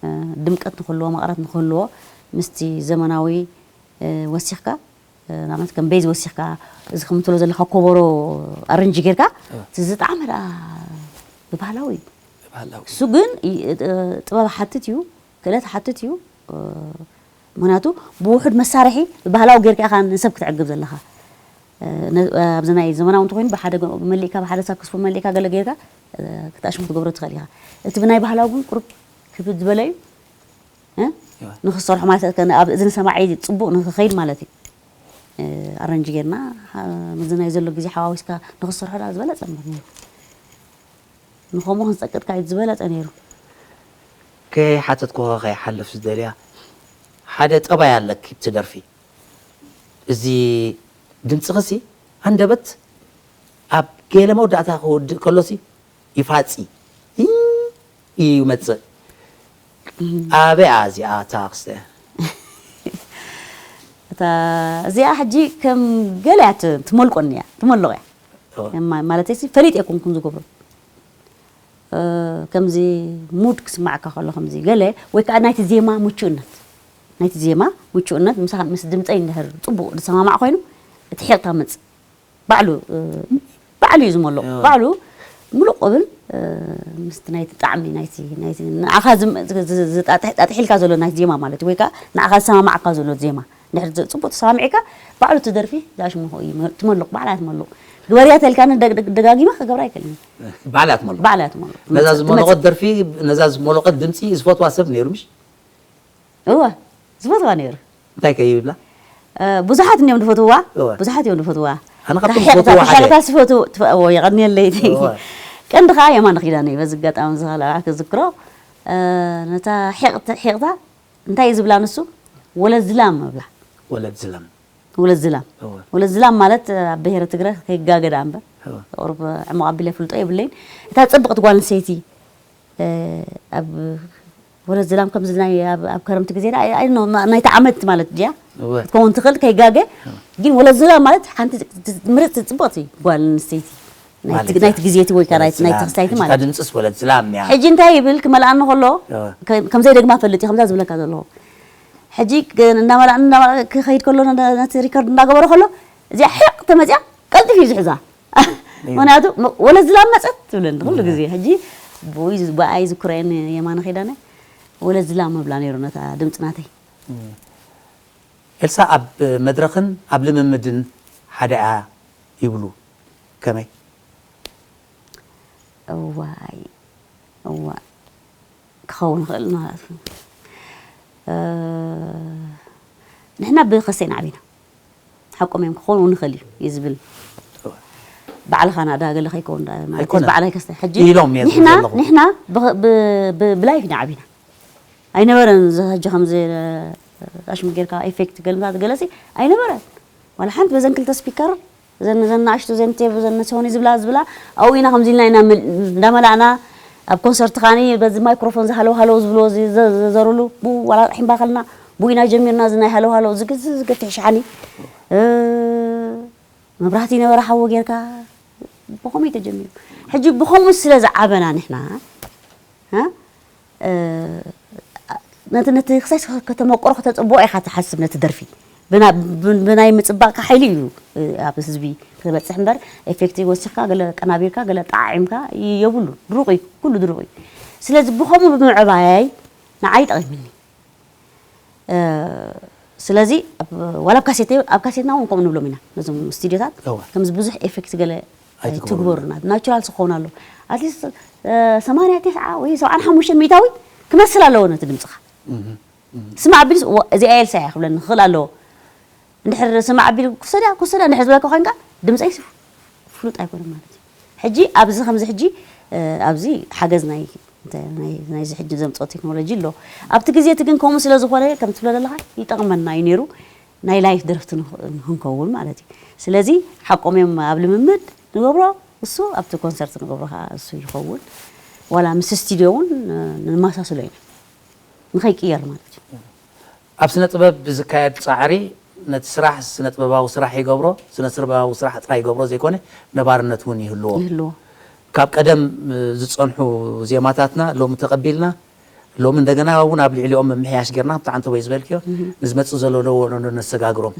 እ፣ ድምቀት ንክህልዎ፣ መቐረት ንክህልዎ፣ ምስቲ ዘመናዊ፣ እ፣ ወሲኽካ፣ እ፣ ንኣብነት ከም ቤዝ ወሲኽካ፣ እዚ ከም ትብሎ ዘለኻ ኮበሮ ኣረንጅ ጌርካ፣ እቲ ዝጣዕመ ደኣ ብባህላዊ እዩ። ባህላዊ። እሱ ግን ይ-፣ እ፣ ጥበብ ሓትት እዩ፣ ክእለት ሓትት እዩ። እ፣ ምኽንያቱ ብውሑድ መሳርሒ ብባህላዊ ጌርካ ኢኻ ንሰብ ክትዕግብ ዘለኻ። እ፣ ነ-፣ ኣብዚ ናይ ዘመናዊ እንተኾይኑ ብሓደ ገ-፣ መሊእካ፣ ብሓደ ሳክስፎን መሊእካ ገለ ጌርካ፣ እ፣ ክትኣሽሙ ክትገብሮ ትኽእል ኢኻ። እቲ ብናይ ባህላዊ ግን ቁሩብ ክብድ ዝበለ እዩ። እ? እወ። ንኽሰርሖ ማለት ከ-፣ ኣብ እዝኒ ሰማዒ ጽቡቕ ንኽኸይድ ማለት እዩ። እ፣ ኣረንጅ ጌርና፣ እ፣ ምዚ ናይ ዘሎ ግዜ ሓዋዊስካ ንኽሰርሖ ደኣ ዝበለጸ እምበር ነይሩ። ንኸምኡ ክንጸቅጥካ እዩ ዝበለጸ ነይሩ። ከይሓተትኩኻ ከይሓልፍ ዝደልያ፣ ሓደ ጠባይ ኣለኪ ብቲ ደርፊ። እዚ ድምጽኽሲ፣ ሃንደበት ኣብ ገለ መወዳእታ ክወድእ ከሎሲ ይፋጺ። ይ-፣ ይመጽእ። ኣበይ እያ እዚኣ እታ ክስተ? እታ እዚኣ ሕጂ ከም ገለ እያ ት-፣ ትመልቆኒ እያ፣ ትመልቕ እያ። እወ። ማ-፣ ማለተይሲ ፈሊጥ እየ ኮንኩም ዝገብሮ። እ፣ ከምዚ ሙድ ክስማዓካ ከሎ ከምዚ ገለ፣ ወይ ከዓ ናይቲ ዜማ ምቹእነት፣ ናይቲ ዜማ ምቹእነት ምሳኻ ምስ ድምፀይ እንድሕር ፅቡቕ ዝሰማማዕ ኮይኑ፣ እቲ ሒቕታ መፅእ። ባዕሉ፣ እ፣ ባዕሉ እዩ ዝመልቕ። እወ። ባዕሉ ምሉቕ እብል፣ እ፣ ምስቲ ናይቲ ጣዕሚ ናይቲ፣ ናይቲ ንዓኻ ዝም-፣ ዝ-፣ ዝ-፣ ዝጣጥሕ-፣ ጣጥሒልካ ዘሎ ናይቲ ዜማ ማለት እዩ። ወይ ከዓ ንዓኻ ዝሰማማዓካ ዘሎ ዜማ። እንድሕር ዝ-፣ ጽቡቕ ተሰማሚዕካ፣ ባዕሉ እቲ ደርፊ ዝኣሽምኾ እዩ። መ-፣ ትመልቕ፣ ባዕላ ትመልቕ። ግበርያ ተልካኒ ደግ-፣ ደግ-፣ ደጋጊመ ክገብራ ኣይክእልን። ባዕላ ትመልቕ። ባዕላ ትመልቕ። ነዛ ትመጽእ፣ ዝመለቐት ትመጽእ። ደርፊ፣ ነዛ ዝመለቐት ድምጺ ዝፈትዋ ሰብ ነይሩ፣ ምሽ? እወ፣ ዝፈትዋ ነይሩ። እንታይ ከ ይብላ? እ፣ ብዙሓት እዮም ዝፈትዋ። እወ። ብዙሓት እዮም ዝፈትዋ። ኣነ ካብቶም እታ ሒቕታ፣ ዝፈትዋ እታ ሓደ። ሒቕታ ዝፈትው፣ ትፈ-፣ እዎ፣ የቐንየለይ። እወ። ቀንዲ ኸኣ የማነ ኪዳነ እዩ። በዚ ኣጋጣሚ እዚ ኸኣ ክዝክሮ፣ እ፣ ነታ ሒቕቲ-፣ ሒቕታ እንታይ እዩ ዝብላ ንሱ? ወለዝላም እብላ። ወለዝላም። ወለዝላም። እወ። ወለዝላም ማለት ኣብ ብሄረ ትግረ ከይጋገ ደኣ እምበር። እወ። ቁሩብ ዕሙቕ ኣቢለ ፍልጦ የብለይን። እታ ጽብቕቲ ጓል ኣንስተይቲ፣ እ፣ ኣብ ወለዝላም ከምዚ ናይ ኣብ፣ ኣብ ከረምቲ ግዜ ደኣ፣ ኣይ፣ ኣይ፣ ኖ፣ ና-፣ ናይቲ ዓመት ማለት ድያ? እወ። ክትከውን ትኽእል ከይጋገ። እወ። ግን ወለዝላም ማለት ሓንቲ ምርጽቲ ጽብቕቲ ጓል ኣንስተይቲ። ናይቲ፣ ማለት እያ። ናይቲ ግዜ እቲ ወይ ከዓ ናይቲ፣ ናይቲ ወለዝላም። ክስታይቲ ሕጂ ማለት እታ እዩ። ድምፅስ ወለዝላም እያ። ሕጂ እንታይ ይብል ክመልኣኒ ከሎ፣ እወ። ከ-፣ ከም ዘይደግማ ፈልጥ እዩ፣ ከምዛ ዝብለካ ዘለኹ። ሕጂ ክ-፣ እንዳመላእኒ፣ እንዳመላእኒ ክኸይድ ከሎ፣ ነቲ ሪከርድ እንዳገበረ ከሎ፣ እዚኣ ሒቕ ተመፅያ፣ ቀልጢፉ እዩ ዝሕዛ። እዩ። ምኽንያቱ፣ ም-፣ ወለዝላም መፀት ትብለኒ ኩሉ እወ። ግዜ። ሕጂ ብኡ እዩ ዝ-፣ ብኣይ ዝኩረየኒ የማነ ኪዳነ፣ ወለዝላም ምብላ ነይሩ ነታ ድምፂ ናተይ። እም። ኤልሳ፣ ኣብ መድረኽን ኣብ ልምምድን ሓደ እያ ይብሉ። ከመይ? እዋይ፣ እዋ፣ ክኸውን ይኽእል ማለት እዩ። እ፣ ንሕና ብኸስተ ኢና ዓቢና። ሓቆም እዮም፣ ክኸውን እውን ይኽእል እዩ፣ እዩ ዝብል። እወ። ባዕልኻ ናዳ ገለ ከይከውን ዳ-፣ ማለት እዩ፣ ኣይኮነን። ባዕላይ ከስተ። ሕጂ ኢሎም እዮም ንሕና፣ ዘለኹም። ንሕና ብ-፣ ብ-፣ ብ-፣ ብላይፍ ኢና ዓቢና። ኣይነበረን፣ እዚ ሕጂ ከምዚ፣ እ፣ ኣሽሙ ጌርካ ኤፌክት ገልምታት ገለሲ ኣይነበረን። ዋላ ሓንቲ በዘን ክልተ ስፒከር፣ እዘን፣ እዘን ንኣሽቱ፣ እዘን ቴብ፣ እዘን ሶኒ ዝብላ፣ ዝብላ፣ ኣብኡ ኢና ከምዚ ኢልና ኢና መል-፣ እንዳመላእና፣ ኣብ ኮንሰርት ኻኒ በዚ ማይክሮፎን ዝሃለው ሃለው ዝብሎ፣ ዚ-፣ ዘ-፣ ዘዘሩሉ፣ ብኡ ዋላ ሒምባ ከልና፣ ብኡ ኢና ጀሚርና፣ እዚ ናይ ሃለው ሃለው፣ ዝግ-፣ ዝ-፣ ዝገፍሕ ሸሓኒ። እ፣ መብራህቲ ነበረ ሓዊ ጌርካ፣ ብኸመይ ተጀሚሩ? ሕጂ ብኸምኡ ስለ ዝዓበና ንሕና፣ እ፣ እ፣ ነቲ፣ ነቲ ክሳይ ከተመቅሮ ከተጽብቆ ኢኻ ትሓስብ ነቲ ደርፊ። ብና-፣ ብ-፣ ብናይ ምጽባቕካ ሓይሊ እዩ፣ እ፣ ኣብ ህዝቢ ክበጽሕ እምበር፣ ኤፌክት ወሲኽካ፣ ገለ ቀናቢርካ፣ ገለ ጠዓዒምካ ይ-፣ የብሉን። ድሩቕ እዩ፣ ኩሉ ድሩቕ እዩ። ስለዚ ብኸምኡ ብምዕባየይ ንዓይ ጠቒሙኒ። እ፣ ስለዚ ኣብ፣ ዋላ ኣብ ካሴት፣ ኣብ ካሴትና እውን ከምኡ ንብሎም ኢና፣ ነዞም ስቱዲዮታት። እወ። ከምዚ ብዙሕ ኤፌክት ገለ ኣይትግበሩና። ኣይትግበሩና። ናቹራል ክኸውን ኣለዎ። ኣትሊስት፣ እ፣ ሰማንያ፣ ተስዓ ወይ ሰብዓን ሓሙሽተን ሚእታዊ ክመስል ኣለዎ ነቲ ድምፅኻ። እህ፣ እህ። ስማዕ ኣቢሉስ፣ "እዋ፣ እዚኣ ኤልሳ እያ" ክብለኒ ክኽእል ኣለዎ። እንድሕር ስማዕ ኣቢሉ፣ "ክሰድያ፣ ክሰድያ" እንድሕር ዝበለካ ኮይንካ፣ ድምፀይስ ፍሉጥ ኣይኮነን ማለት እዩ። ሕጂ ኣብዚ ከምዚ ሕጂ፣ እ፣ ኣብዚ ሓገዝ ናይ ናይዚ ሕጂ ዘምፅኦ ቴክኖሎጂ ኣሎ። ኣብቲ ግዜ እቲ ግን ከምኡ ስለ ዝኾነ ከም ትብሎ ዘለኻ ይጠቕመና እዩ ነይሩ፣ ናይ ላይፍ ደረፍቲ ንኽንከውን ማለት እዩ። ስለዚ ሓቆም እዮም ኣብ ልምምድ ንገብሮ፣ እሱ ኣብቲ ኮንሰርት ንገብሮ ከዓ እሱ ይኸውን። ዋላ ምስ ስቱዲዮ እውን ንማሳስሎ ኢና ንኸይቅየር ማለት እዩ። ኣብ ስነ ጥበብ ብዝካየድ ጻዕሪ ነቲ ስራሕ ስነ ጥበባዊ ስራሕ ይገብሮ፣ ስነ ጥበባዊ ስራሕ ጥራይ ይገብሮ ዘይኮነ ነባርነት እውን ይህልዎ። ይህልዎ። ካብ ቀደም ዝጸንሑ ዜማታትና ሎሚ ተቐቢልና ሎሚ እንደገና እውን ኣብ ልዕሊኦም ምምሕያሽ ጌርና ብጣዕሚ ተወይ ዝበልክዮ ንዝመጽእ ዘሎ ለዎ ነሰጋግሮም።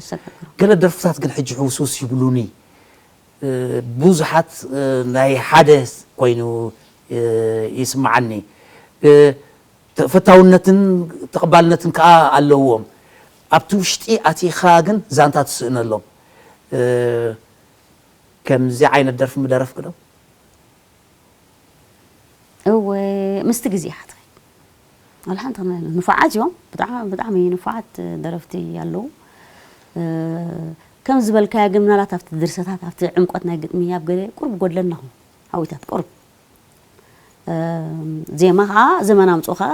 ገለ ደርፍታት ግን ሕጂ ሕውስውስ ይብሉኒ። ብዙሓት ናይ ሓደ ኮይኑ ይስምዓኒ። ተፈታውነትን ተቐባልነትን ከዓ ኣለዎም። ኣብቲ ውሽጢ ኣቲኻ ግን ዛንታ ትስእነሎም። ከምዚ ዓይነት ደርፊ ምደረፍክ ዶ? እወ ምስቲ ግዜ ሓትኸይ ኣልሓንቲ ንፉዓት እዮም። ብጣዕሚ ብጣዕሚ ንፉዓት ደረፍቲ ኣለዉ። ከም ዝበልካዮ ግን ምናልባት ኣብቲ ድርሰታት ኣብቲ ዕምቆት ናይ ግጥሚ ኣብ ገለ ቁሩብ ጎድለና ኹ ሓዊታት ቁሩብ ዜማ ከዓ ዘመን ኣምፅኡ ከዓ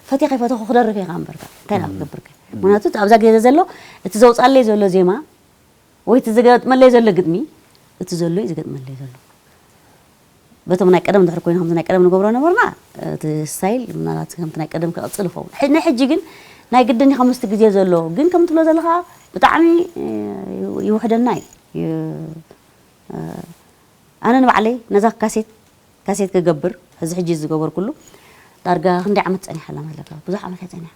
ፈትየ ከይፈተኹ ክደርፍ እየ ከዓ እምበርካ እንታይ ዳ ክገብር ከ ምክንያቱ ኣብዛ ግዜ ዘሎ እቲ ዘውፃለይ ዘሎ ዜማ ወይ እቲ ዝገጥመለይ ዘሎ ግጥሚ እቲ ዘሎ እዩ ዝገጥመለይ ዘሎ በቶም ናይ ቀደም ድሕር ኮይኑ ከምዚ ናይ ቀደም ንገብሮ ነበርና እቲ ስታይል ምናልባት ከምቲ ናይ ቀደም ክቕፅል ይኸውን ናይ ሕጂ ግን ናይ ግድን ከም ምስቲ ግዜ ዘሎ ግን ከም ትብሎ ዘለካ ብጣዕሚ ይውሕደና እዩ ኣነ ንባዕለይ ነዛ ካሴት ካሴት ክገብር ሕዚ ሕጂ ዝገበርኩሉ ዳርጋ ክንደይ ዓመት ፀኒሓ ኣላ መስለካ ብዙሕ ዓመት እያ ፀኒሓ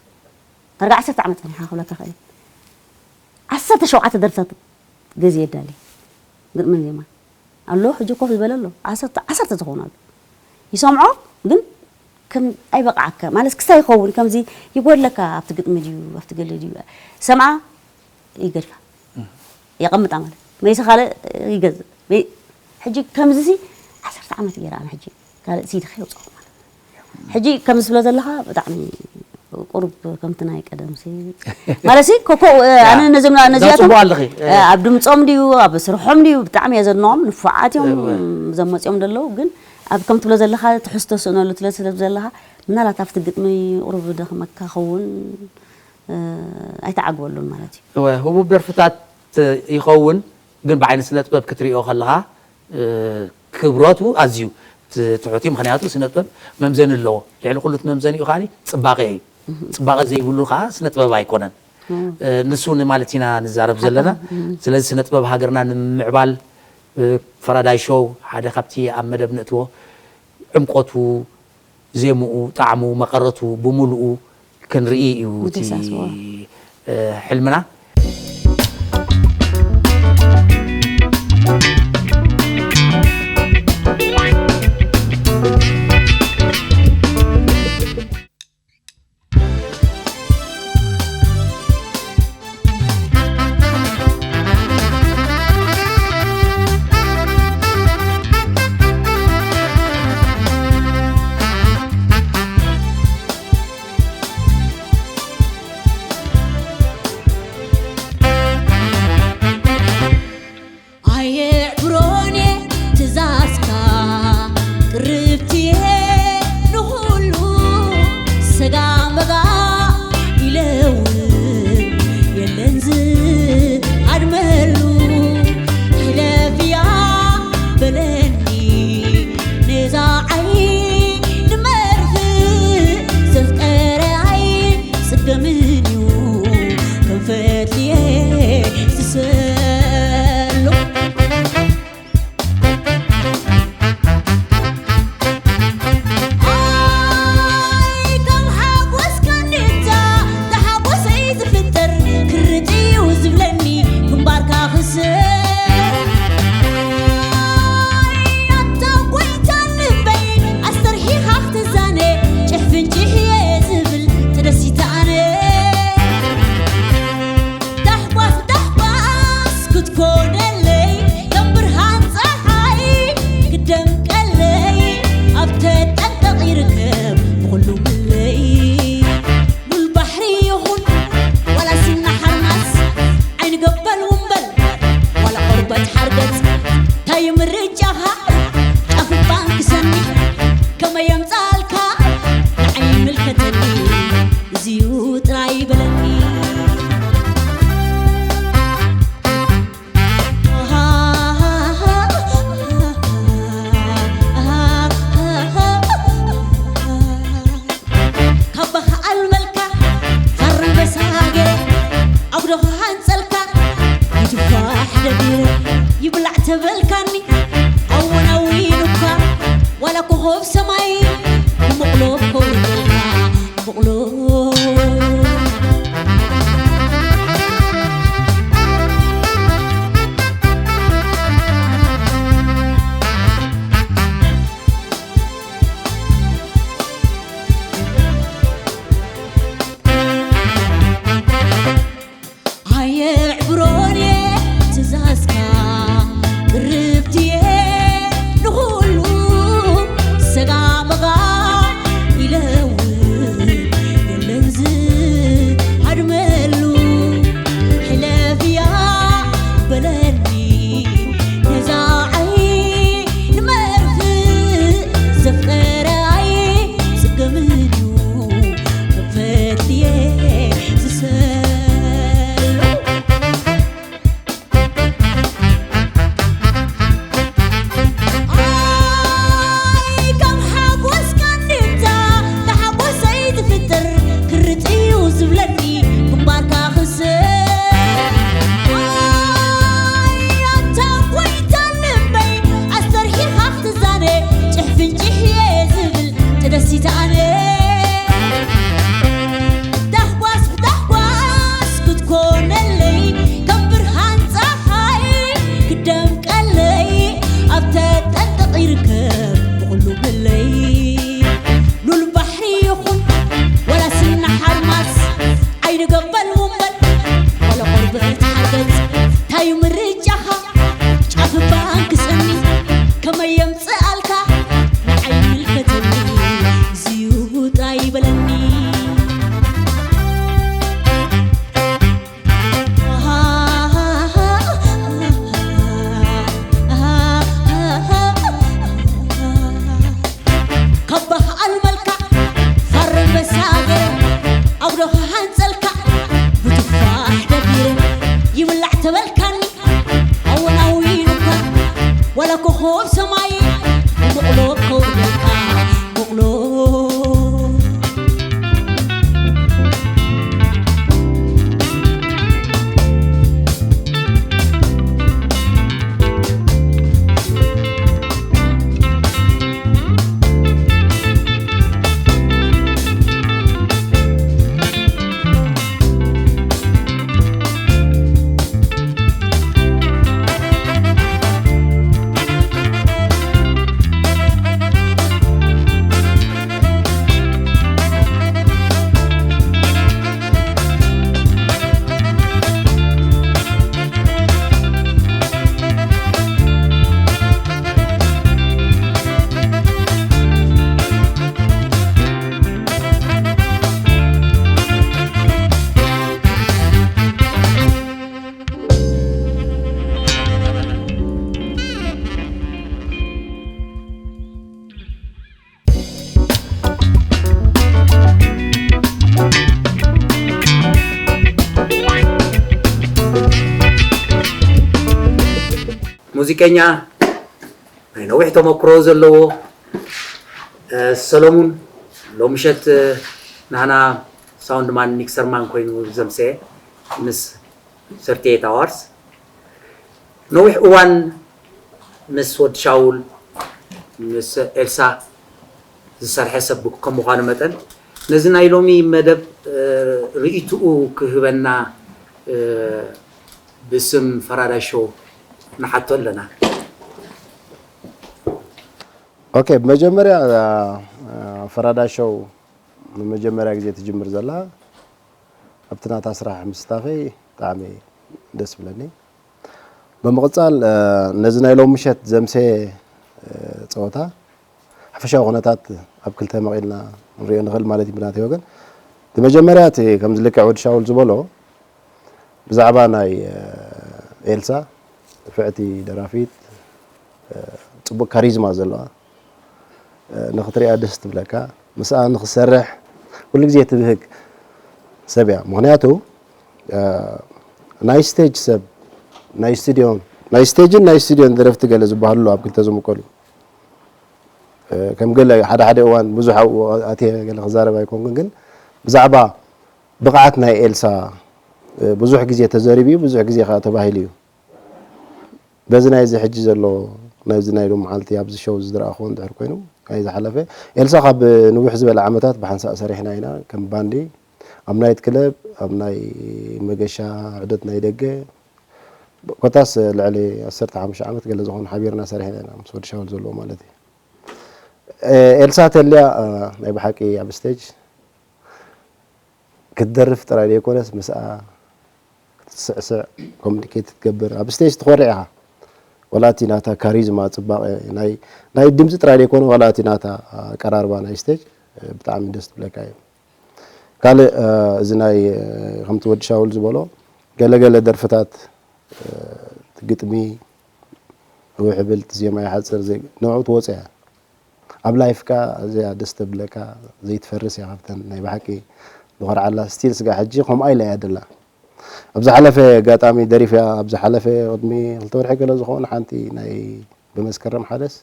ዳርጋ ዓሰርተ ዓመት ፀኒሓ ክብለካ ክእል ዓሰርተ ሸውዓተ ደርፍታት ገዚኤ ኣዳልየ ግጥምን ዜማን ኣሎ ሕጂ ኮፍ ዝበለ ኣሎ ዓሰርተ ዓሰርተ ዝኾኑ ኣሎ ይሰምዖ ግን ከም ኣይበቃዓካ ማለት ክስታይ ይኸውን ከምዚ ይጎድለካ ኣብቲ ግጥሚ ድዩ ኣብቲ ገለ ድዩ ሰምዓ ይገድፋ የቐምጣ ማለት መይሲ ካልእ ይገዝእ ሕጂ ከምዚ ሲ ዓሰርተ ዓመት ገይረ ኣነ ሕጂ ካልእ ሲዲ ከየውፅኹ ማለት ሕጂ ከምዚ ስለ ዘለኻ ብጣዕሚ ቁሩብ ከምቲ ናይ ቀደም ሲ ማለት ሲ ኮኮ ኣነ ነዞም ነዚኣቶም ዘውፅዎ ኣለኺ ኣብ ድምፆም ድዩ ኣብ ስርሖም ድዩ ብጣዕሚ እየ ዘድንቖም ንፉዓት እዮም ዘመፅኦም ዘለዉ ግን ኣብ ከም ትብሎ ዘለኻ ትሕዝቶ ስእነሉ ትለ ስለ ዘለኻ ምናልባት ኣብቲ ግጥሚ ቁሩብ ደኽመካ ኸውን ኣይተዓግበሉን ማለት እዩ እወ ህቡብ ደርፍታት ይኸውን ግን ብዓይኒ ስነ ጥበብ ክትሪኦ ከለኻ ክብረቱ ኣዝዩ ትሑት እዩ ምክንያቱ ስነ ጥበብ መምዘኒ ኣለዎ ልዕሊ ኩሉ እቲ መምዘኒኡ ከዓ ፅባቐ እዩ ፅባቐ ዘይብሉ ከዓ ስነ ጥበብ ኣይኮነን ንሱ ንማለት ኢና ንዛረብ ዘለና ስለዚ ስነ ጥበብ ሃገርና ንምምዕባል ፈራዳይ ሾው ሓደ ካብቲ ኣብ መደብ ንእትዎ ዕምቆቱ ዜምኡ፣ ጣዕሙ፣ መቐረቱ ብምሉኡ ክንርኢ እዩ እቲ ሕልምና። ይብላዕ ተበልካኒ ኣወናዊኑካ ዋላ ኮኾብ ሰማይ ይመቕሎ ከውርደልካ ይመቕሎ። ኣየዕብሮን እየ ትእዛዝካ ቅርብቲ እየ ንኹሉ ሰጋመጋ ኢለ እውን የለን ዝሃድመሉ ሕለፍያ በለኒ ነዛ ዓይኒ መርፍእ ዘፍቀረ ኣይጽገምን እዩ። ፈትየ ዝሰሉ ኣይ ካብ ሓጎስ ካንድምታ ተሓጎሰይ ዝፍጥር ክርጥ እዩ ዝብለኒ ግንባርካ ክስር ኣይ ኣታ ጎይታ ልበይ ኣስተርሒኻ ክትዛነ ጭሕፍን ጭሕ እየ ዝብል ተደሲተ ኣነ ዳህጓስ ብዳህጓስ ክትኮነለይ ከም ብርሃን ፀሓይ ክደምቀለይ ኣብ ተጠንቀቕ ይርከብ ብኹሉ መለይ ሉል ባሕሪ ይኹን ዋላ ስና ሓርማዝ ዓይኒ ገበል ውንበል ዋላ ቆርበት ሓርገፅ ታዩ ምርጫኻ ጫፍ ባንክ ሰኒ ከመይ የምፅኣልካ ንዓይ ይምልከተኒ ዝዩ ጥራይ ይበለኒ ካብ በዓል መልካ ፋረ መሳገረ ኣጉዶ ክሃንፀልካ ብትፋሕ ደቢረ ይብላዕ ተበልካኒ ኣወናዊኑካ ዋላ ኮኾብ ሰማይ ይመቕሎ ከውርደልካ መቕሎ ሙዚቀኛ ናይ ነዊሕ ተመክሮ ዘለዎ ሰሎሙን ሎምሸት ናህና ሳውንድ ማን ሚክሰር ማን ኮይኑ ዘምሰየ ምስ ሰርቲኤት ኣዋርስ ነዊሕ እዋን ምስ ወዲ ሻውል ምስ ኤልሳ ዝሰርሐ ሰብ ከም ምዃኑ መጠን ነዚ ናይ ሎሚ መደብ ርእይትኡ ክህበና ብስም ፈራዳይ ሾው ንሓቶ ኣለና። ኦኬ ብመጀመርያ ፈራዳይ ሾው ንመጀመርያ ግዜ ትጅምር ዘላ ኣብቲ ናታ ስራሕ ምስታፈይ ብጣዕሚ ደስ ብለኒ። ብምቕፃል ነዚ ናይ ሎም ምሸት ዘምሰየ ፀወታ ሓፈሻዊ ኩነታት ኣብ ክልተ መቒልና ክንሪኦ ንኽእል ማለት እዩ ብናተይ ወገን። እቲ መጀመርያ እቲ ከምዚ ልክዕ ወዲ ሻውል ዝበሎ ብዛዕባ ናይ ኤልሳ ንፍዕቲ ደራፊት ፅቡቅ ካሪዝማ ዘለዋ ንኽትሪኣ ደስ ትብለካ ምስኣ ንኽሰርሕ ኩሉ ግዜ ትብህግ ሰብ እያ። ምኽንያቱ ናይ ስቴጅ ሰብ ናይ ስቱድዮን ናይ ስቴጅን ናይ ስቱድዮን ደረፍቲ ገለ ዝበሃሉ ኣለዉ ኣብ ክልተ ዝምቀሉ ከም ገለ ሓደ ሓደ እዋን ብዙሕ ኣብኡ ኣትየ ገለ ክዛረብ ኣይኮንኩን ግን ብዛዕባ ብቕዓት ናይ ኤልሳ ብዙሕ ግዜ ተዘሪቡ እዩ ብዙሕ ግዜ ከዓ ተባሂሉ እዩ በዚ ናይዚ ሕጂ ዘሎ ናይዚ ናይ ሎም መዓልቲ ኣብዚ ሾው ዝረኣኹዎ እንድሕር ኮይኑ ናይ ዝሓለፈ ኤልሳ ካብ ንውሕ ዝበለ ዓመታት ብሓንሳእ ሰሪሕና ኢና ከም ባንዲ ኣብ ናይት ክለብ ኣብ ናይ መገሻ ዕደት ናይ ደገ ኮታስ ልዕሊ ዓሰርተ ሓሙሽተ ዓመት ገለ ዝኾኑ ሓቢርና ሰሪሕና ኢና ምስ ወዲ ሻውል ዘለዎ ማለት እዩ። ኤልሳ ተልያ ናይ ብሓቂ ኣብ ስቴጅ ክትደርፍ ጥራይ ዘይኮነስ ምስኣ ክትስዕስዕ ኮሚኒኬት ክትገብር ኣብ ስቴጅ ትኾርዕ ኢኻ። ዋላ እቲ ናታ ካሪዝማ ፅባቐ ናይ ናይ ድምፂ ጥራይ ዘይኮነ ዋላ እቲ ናታ ኣቀራርባ ናይ ስቴጅ ብጣዕሚ ደስ ትብለካ እዩ። ካልእ እዚ ናይ ከምቲ ወዲ ሻውል ዝበሎ ገለገለ ደርፍታት ግጥሚ ውሕብልቲ ዜማ ይሓፅር ንዑ ትወፅያ ኣብ ላይፍካ እዚኣ ደስ ተብለካ ዘይትፈርስ እያ ካብተን ናይ ብሓቂ ዝኮርዓላ ስቲል ስጋ ሕጂ ከምኣ ኢላ እያ ደላ ኣብ ዝሓለፈ ኣጋጣሚ ደሪፍያ ኣብ ዝሓለፈ ቅድሚ ክልተ ወርሒ ገለ ዝኸውን ሓንቲ ናይ ብመስከረም ሓደስ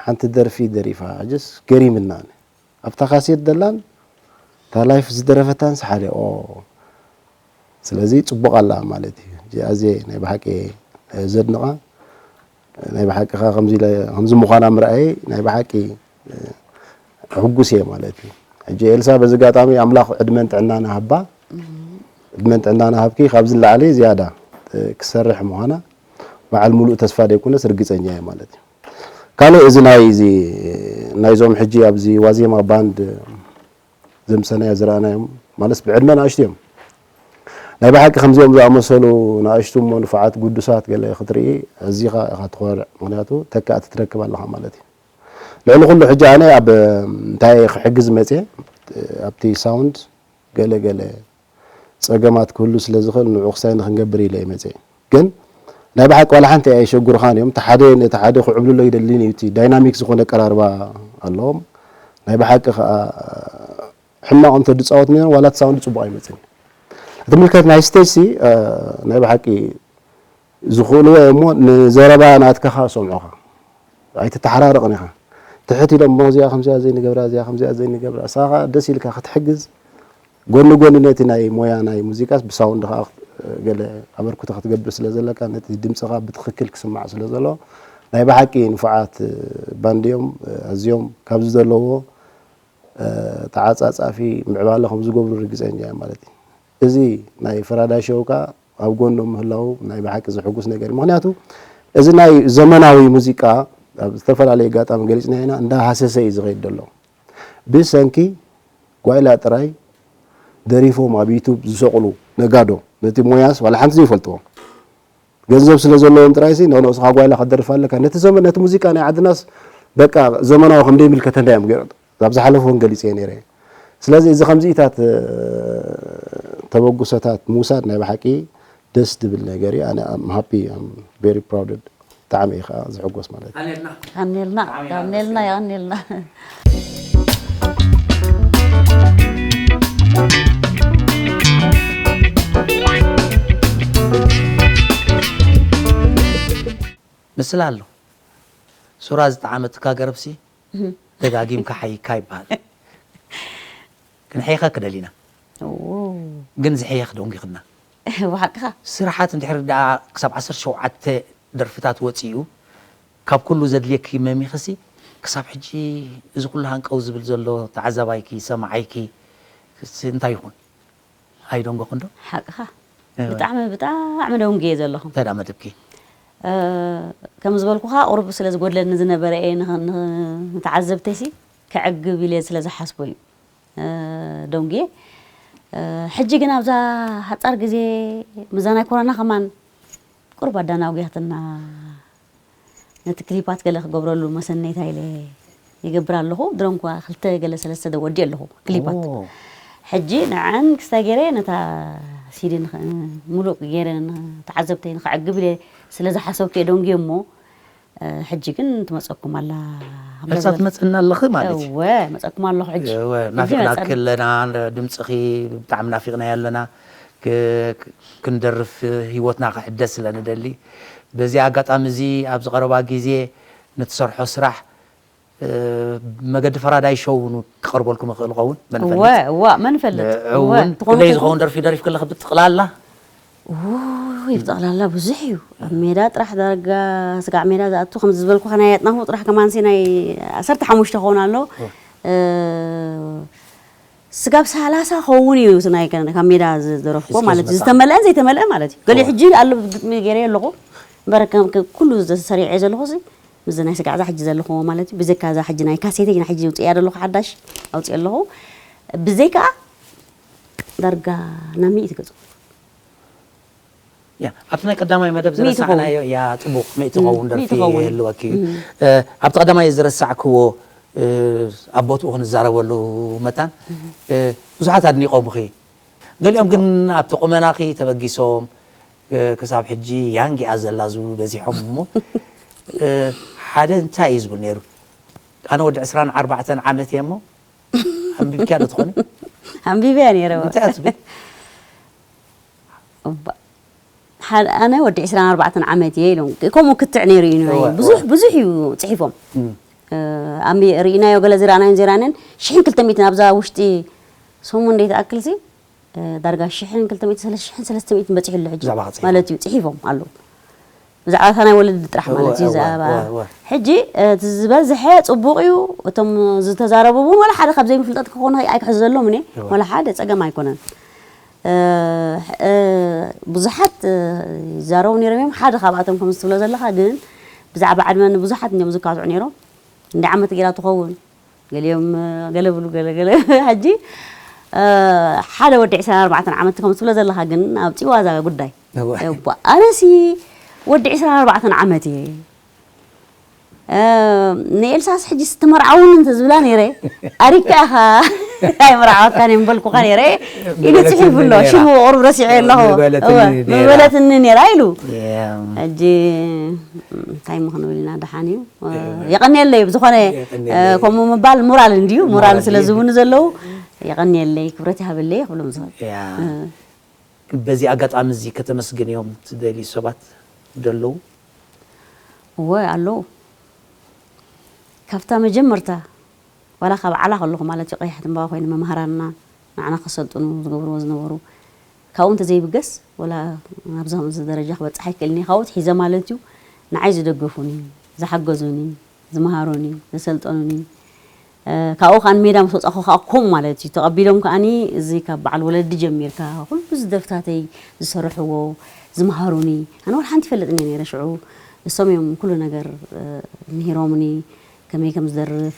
ሓንቲ ደርፊ ደሪፋ ሕጅስ ገሪምና ኣብታ ካሴት ደላን እታ ላይፍ ዝደረፈታንስ ሓደ ኦ ስለዚ ፅቡቕ ኣላ ማለት እዩ። እዚኣ ኣዝየ ናይ ብሓቂ ዘድንቓ ናይ ብሓቂ ከ ከምዚ ኢለ ከምዚ ምዃና ምርኣየይ ናይ ብሓቂ ሕጉስ እየ ማለት እዩ። ሕጂ ኤልሳ በዚ ኣጋጣሚ ኣምላኽ ዕድመን ጥዕናን ሃባ ዕድመን ጥዕናን ሃብኪ ካብዚ ንላዕሊ ዝያዳ ክሰርሕ ምዃና በዓል ሙሉእ ተስፋ ዘይኮነስ ርግፀኛ እየ ማለት እዩ። ካልእ እዚ ናይ እዚ ናይዞም ሕጂ ኣብዚ ዋዜማ ባንድ ዘምሰናዮ ዝረኣናዮም ማለት ብዕድመ ንኣሽቱ እዮም ናይ ብሓቂ ከምዚኦም ዝኣመሰሉ ንኣሽቱ እሞ ንፉዓት ጉዱሳት ገለ ክትርኢ ኣዚኻ ኢኻ ትኾርዕ ምክንያቱ ተካእቲ ትረክብ ኣለኻ ማለት እዩ ልዕሊ ኩሉ ሕጂ ኣነ ኣብ እንታይ ክሕግዝ መፅየ ኣብቲ ሳውንድ ገለ ገለ ፀገማት ክህሉ ስለ ዝኽእል ንዑ ክሳይ ንክንገብር ኢለ ይመፀ ግን ናይ ብሓቂ ዋላ ሓንቲ ኣየሸጉርኻን እዮም እቲ ሓደ ነቲ ሓደ ክዕብልሎ ይደልን እዩ እቲ ዳይናሚክ ዝኾነ ኣቀራርባ ኣለዎም ናይ ብሓቂ ከዓ ሕማቕ እንተ ድፃወት ነይሮም ዋላ እቲ ሳውንድ ፅቡቕ ኣይመፅን እዩ እቲ ምልከት ናይ ስቴጅ ሲ ናይ ብሓቂ ዝኽእልዎ እሞ ንዘረባ ናትካ ከዓ ሰምዑኻ ኣይትተሓራረቕን ኢኻ ትሕት ኢሎም እሞ እዚኣ ከምዚኣ ዘይንገብራ እዚኣ ከምዚኣ ዘይንገብራ እሳ ከዓ ደስ ኢልካ ክትሕግዝ ጎኒ ጎኒ ነቲ ናይ ሞያ ናይ ሙዚቃስ ብሳውንድ ከዓ ገለ ኣበርክቶ ክትገብር ስለ ዘለካ ነቲ ድምፅኻ ብትኽክል ክስማዕ ስለ ዘሎ ናይ ብሓቂ ንፉዓት ባንድዮም ኣዝዮም ካብዚ ዘለዎ ተዓፃፃፊ ምዕባለ ከም ዝገብሩ ርግፀኛ እየ ማለት እዩ እዚ ናይ ፈራዳይ ሸው ከዓ ኣብ ጎኖም ምህላው ናይ ብሓቂ ዘሐጉስ ነገር እዩ ምክንያቱ እዚ ናይ ዘመናዊ ሙዚቃ ኣብ ዝተፈላለዩ ኣጋጣሚ ገሊፅና ኢና እንዳ ሃሰሰ እዩ ዝኸይድ ዘሎ ብሰንኪ ጓይላ ጥራይ ደሪፎም ኣብ ዩቱብ ዝሰቕሉ ነጋዶ ነቲ ሞያስ ዋላ ሓንቲ ዘይፈልጥዎ ገንዘብ ስለ ዘለዎም ጥራይ ሲ ንስኻ ጓይላ ክትደርፍ ኣለካ ነቲ ዘመን ነቲ ሙዚቃ ናይ ዓድናስ በቃ ዘመናዊ ከም ደይምልከተና እዮም ኣብ ዝሓለፉ እውን ገሊፀ ነይረ ስለዚ እዚ ከምዚኢታት ተበጉሶታት ምውሳድ ናይ ብሓቂ ደስ ድብል ነገር እዩ ኣነ ሃፒ ቨሪ ፕራውድድ ብጣዕሚ እዩ ከዓ ዝሕጎስ ማለት እዩ። ቀኒልና ቀኒልና የቐኒልና። ምስላ ኣሎ ሱራ ዝጠዓመትካ ገረብሲ ደጋጊምካ ሓይካ ይበሃል። ክንሕይኸክ ደሊና ግን ዝሕየኽ ደንጒኽና። ብሓቅኻ ስራሓት እንድሕር ደኣ ክሳብ ዓሰርተ ሸውዓተ ደርፍታት ወፂኡ ካብ ኩሉ ዘድልየኪ መሚኽሲ ክሳብ ሕጂ እዚ ኩሉ ሃንቀው ዝብል ዘሎ ተዓዛባይኪ ሰማዓይኪ ሲ እንታይ ይኹን ኣይደንጎኽን ዶ? ሓቅኻ ብጣዕሚ ብጣዕሚ ደንጉየ ዘለኹ። እንታይ ደኣ መደብኪ? ከም ዝበልኩኻ ቁሩብ ስለ ዝጎድለኒ ዝነበረ እየ ንተዓዘብተይሲ ከዕግብ ኢለ ስለ ዝሓስቦ እዩ ደንጉየ። ሕጂ ግን ኣብዛ ሓፃር ግዜ ምዛ ናይ ኮሮና ከማን ቁሩብ ኣዳናጉያትና ነቲ ክሊፓት ገለ ክገብረሉ መሰነይታ ኢለ ይገብር ኣለኹ ድሮም ኳ ክልተ ገለ ሰለስተ ዶ ወዲ ኣለኹ ክሊፓት ሕጂ ንዐን ክስታይ ገይረ ነታ ሲዲ ሙሉእ ገይረ ተዓዘብተይ ንክዕግብ ኢለ ስለ ዝሓሰብኩ እየ ደንጉየ እሞ ሕጂ ግን ትመፀኩም ኣላ ሕሳ ትመፅና ኣለኺ ማለት እዩ እወ መፀኩም ኣለኹ ሕጂ ናፊቅናኪ ኣለና ድምፅኺ ብጣዕሚ ናፊቅናዮ ኣለና ክንደርፍ ህይወትና ክሕደስ ስለ ንደሊ በዚ ኣጋጣሚ እዚ ኣብዚ ቀረባ ግዜ ንትሰርሖ ስራሕ መገዲ ፈራዳይ ሾው ክቐርበልኩም ይኽእል ኸውን መን እወ እዋ መን ፈልጥ እውን ክንደይ ዝኸውን ደርፊ ደሪፍ ከለኺ ብጥቕላላ ወይ ብጠቕላላ ብዙሕ እዩ። ኣብ ሜዳ ጥራሕ ዳርጋ ስጋዕ ሜዳ ዝኣቱ ከም ዝበልኩኻ ናይ ኣጥናፉ ጥራሕ ከማንሲ ናይ ዓሰርተ ሓሙሽተ ክኸውን ኣሎ። እ፣ ስጋብ ሰላሳ ክኸውን እዩ። ናይ ከ-፣ ካብ ሜዳ ዝደረፍኩ ሒዝካ ማለት እዩ። ዝመጣ። ዝተመልአን ዘይተመልአ ማለት እዩ። ገሊኡ ሕጂ ኣሎ ግጥሚ ገይረ ኣለኹ። እምበር ከም፣ ከም ኩሉ ዝሰሪዐ ዘለኹ ሲ፣ ምስ ናይ ስጋዕ እዛ ሕጂ ዘለኹዎ ማለት እዩ። ብዘይካ እዛ ሕጂ ናይ ካሴተይ ናይ ሕጂ ውፅእያ ዘለኹ ሓዳሽ ኣውፅእ ኣለኹ። ብዘይካ ዳርጋ ናብ ሚእቲ ገፁ። ያ፣ ኣብቲ ናይ ቀዳማይ መደብ ሚእቲ ዝረሳዕናዮ ኸውን። ያ ጽቡቕ ሚእቲ ኸውን ደርፊ ኸውን። ይህልወኪ እዩ። እ፣ ኣብቲ ቀዳማይ ዝረሳዕክዎ፣ እ፣ ኣብ ቦትኡ ክንዛረበሉ መታን፣ እ፣ ብዙሓት ኣድኒቖምኺ። ገሊኦም ግን ኣብቲ ቁመናኺ ተበጊሶም፣ እ፣ ክሳብ ሕጂ ያንግ እያ ዘላ ዝብሉ በዚሖም እሞ፣ እ፣ ሓደ እንታይ እዩ ዝብል ነይሩ? ኣነ ወዲ ዕስራን ኣርባዕተን ዓመት እየ እሞ፣ ኣንቢብክያ ዶ ትኾኒ? ኣንቢበያ ነይረ። እንታይ እያ ትብል? እባ፣ ሓደ ኣነ ወዲ ዕስራን ኣርባዕተን ዓመት እየ ኢሎም። ከምኡ ክትዕ ነይሩ እዩ። እወ፣ ብዙሕ፣ እወ። ብዙሕ እዩ ጽሒፎም። እም። እ፣ ኣንቢ-፣ ርኢናዮ ገለ ዝረኣናዮን ዘይረኣናዮን ሽሕን ክልተ ሚእትን ኣብዛ ውሽጢ ሰሙን ደይ ትኣክል ሲ፣ እ፣ ዳርጋ ሽሕን ክልተ ሚእትን ሰለስተ ሽሕን ሰለስተ ሚእትን በጺሑ ኣሎ ሕጂ። ብዛዕባ ክጽሒፎም። ማለት እዩ፣ ጽሒፎም ኣለዉ። ብዛዕባ እታ ናይ ወለዲ ጥራሕ እወ፣ ማለት እዩ፣ እወ፣ ብዛዕባ እወ፣ እወ። ሕጂ፣ እ፣ እቲ ዝበዝሐ ጽቡቕ እዩ። እቶም ዝተዛረቡ እውን ዋላ ሓደ ካብ ዘይምፍልጠት ክኾኑ ኣይክሕዘሎም እኔ። እወ። ዋላ ሓደ ጸገም ኣይኮነን። እ፣ እ፣ ብዙሓት፣ እ፣ ይዛረቡ ነይሮም እዮም። ሓደ ካብኣቶም ከም ዝትብሎ ዘለኻ ግን ብዛዕባ ዕድመ ንብዙሓት እዮም ዝካትዑ ነይሮም። እንደ ዓመት ገይራ ትኸውን፣ ገሊኦም፣ እ፣ ገለ ብሉ፣ ገለ፣ ገለ። ሕጂ፣ እ፣ ሓደ ወዲ ዕስራን ኣርባዕተን ዓመት ከም ዝትብሎ ዘለኻ ግን ኣብ ጽዋዛ ጉዳይ። እወ። እባ፣ ኣነሲ ወዲ ዕስራን ኣርባዕተን ዓመት እየ። እ፣ ንኤልሳስ ሕጂ ስትመርዓውኒ እንተዝብላ ነይረ፣ ኣሪካ ኢኻ ኣይመርዓወካን እየ ምበልኩኻ ነይረ ኢሉ ምበለትኒ ጽሒፉ ኣሎ። ነይራ። ሽሙ ቁሩብ ረሲዐ ኣለኹ። ምበለትኒ እወ፣ ነይራ። ምበለትኒ ነይራ ኢሉ። እም። ሕጂ እንታይ ምኽንብል ኢና፣ ደሓን እዩ። እወ። የቐንየለይ፣ ብዝኾነ፣ የቐንየለይ። እ፣ ከምኡ ምባል ሞራል እንድዩ፣ ሞራል ሞራል ስለ እዩ። ዝህቡኒ ዘለዉ፣ የቐንየለይ፣ ክብረት ይሃበለይ፣ ክብሎም ዝኽእል። ያ። እ። በዚ ኣጋጣሚ እዚ ከተመስግንዮም ትደልዩ ሰባት ደለዉ? እወ፣ ኣለዉ። ካብታ መጀመርታ፣ ዋላ ካብ ዓላ ከለኹ ማለት እዩ፣ ቀያሕ ትንባባ ኮይኑ መምሃራንና ንዓና ከሰልጥኑ ዝገብርዎ ዝነበሩ፣ ካብኡ እንተዘይብገስ፣ ወላ ናብዚ ከምዚ ደረጃ ክበጽሕ ኣይክእልን እየ። ካብኡ ኣትሒዘ ማለት እዩ፣ ንዓይ ዝደገፉኒ፣ ዝሓገዙኒ፣ ዝመሃሩኒ፣ ዘሰልጠኑኒ፣ እ፣ ካብኡ ከኣ ንሜዳ ምስ ወጻኹ ከኣ ከምኡ ማለት እዩ። ተቐቢሎም ከኣኒ እዚ ካብ በዓል ወለዲ ጀሚርካ፣ ኩሉ እዚ ደርፍታተይ ዝሰርሕዎ፣ ዝመሃሩኒ፣ ኣነ ወላ ሓንቲ ይፈልጥን እየ ነይረ ሽዑ። እሶም እዮም ኩሉ ነገር፣ እ፣ ምሂሮምኒ፣ ከመይ ከም ዝደርፍ፣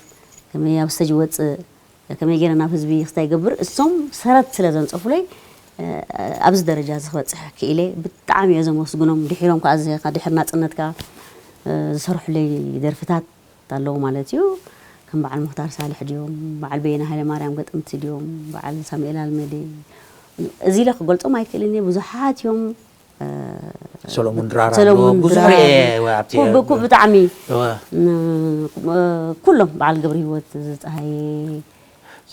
ከመይ ኣብ ስቴጅ ይወጽእ፣ ከመይ ገይረ ናብ ህዝቢ ክስታይ ይገብር፣ እሶም ሰረት ስለ ዘንጸፉለይ፣ እ፣ ኣብዚ ደረጃ እዚ ክበጽሕ ክኢለ ብጣዕሚ እየ ዘመስግኖም። ድሒሮም ከኣ እዚ፣ ድሕሪ ናጽነት ከኣ፣ እ፣ ዝሰርሑለይ ደርፍታት ኣለዉ ማለት እዩ። ከም በዓል ሙኽታር ሳልሕ ድዮም፣ በዓል በየነ ሃይለማርያም ገጠምቲ ድዮም፣ በዓል ሳሙኤል ኣልመደ፣ እዚ ኢለ ክገልጾም ኣይክእልን እየ። ብዙሓት እዮም። እ፣ ሰሎሙን ድራር ኣሎ፣ ሰሎሙን ብዙሕ ድራር። ርኤ እየ ኣብቲ ኩብ-፣ ኩብ-፣ ብጣዕሚ እወ። ን-፣ እ፣ ኩሎም በዓል ገብረ ህይወት ዝፀሃየ፣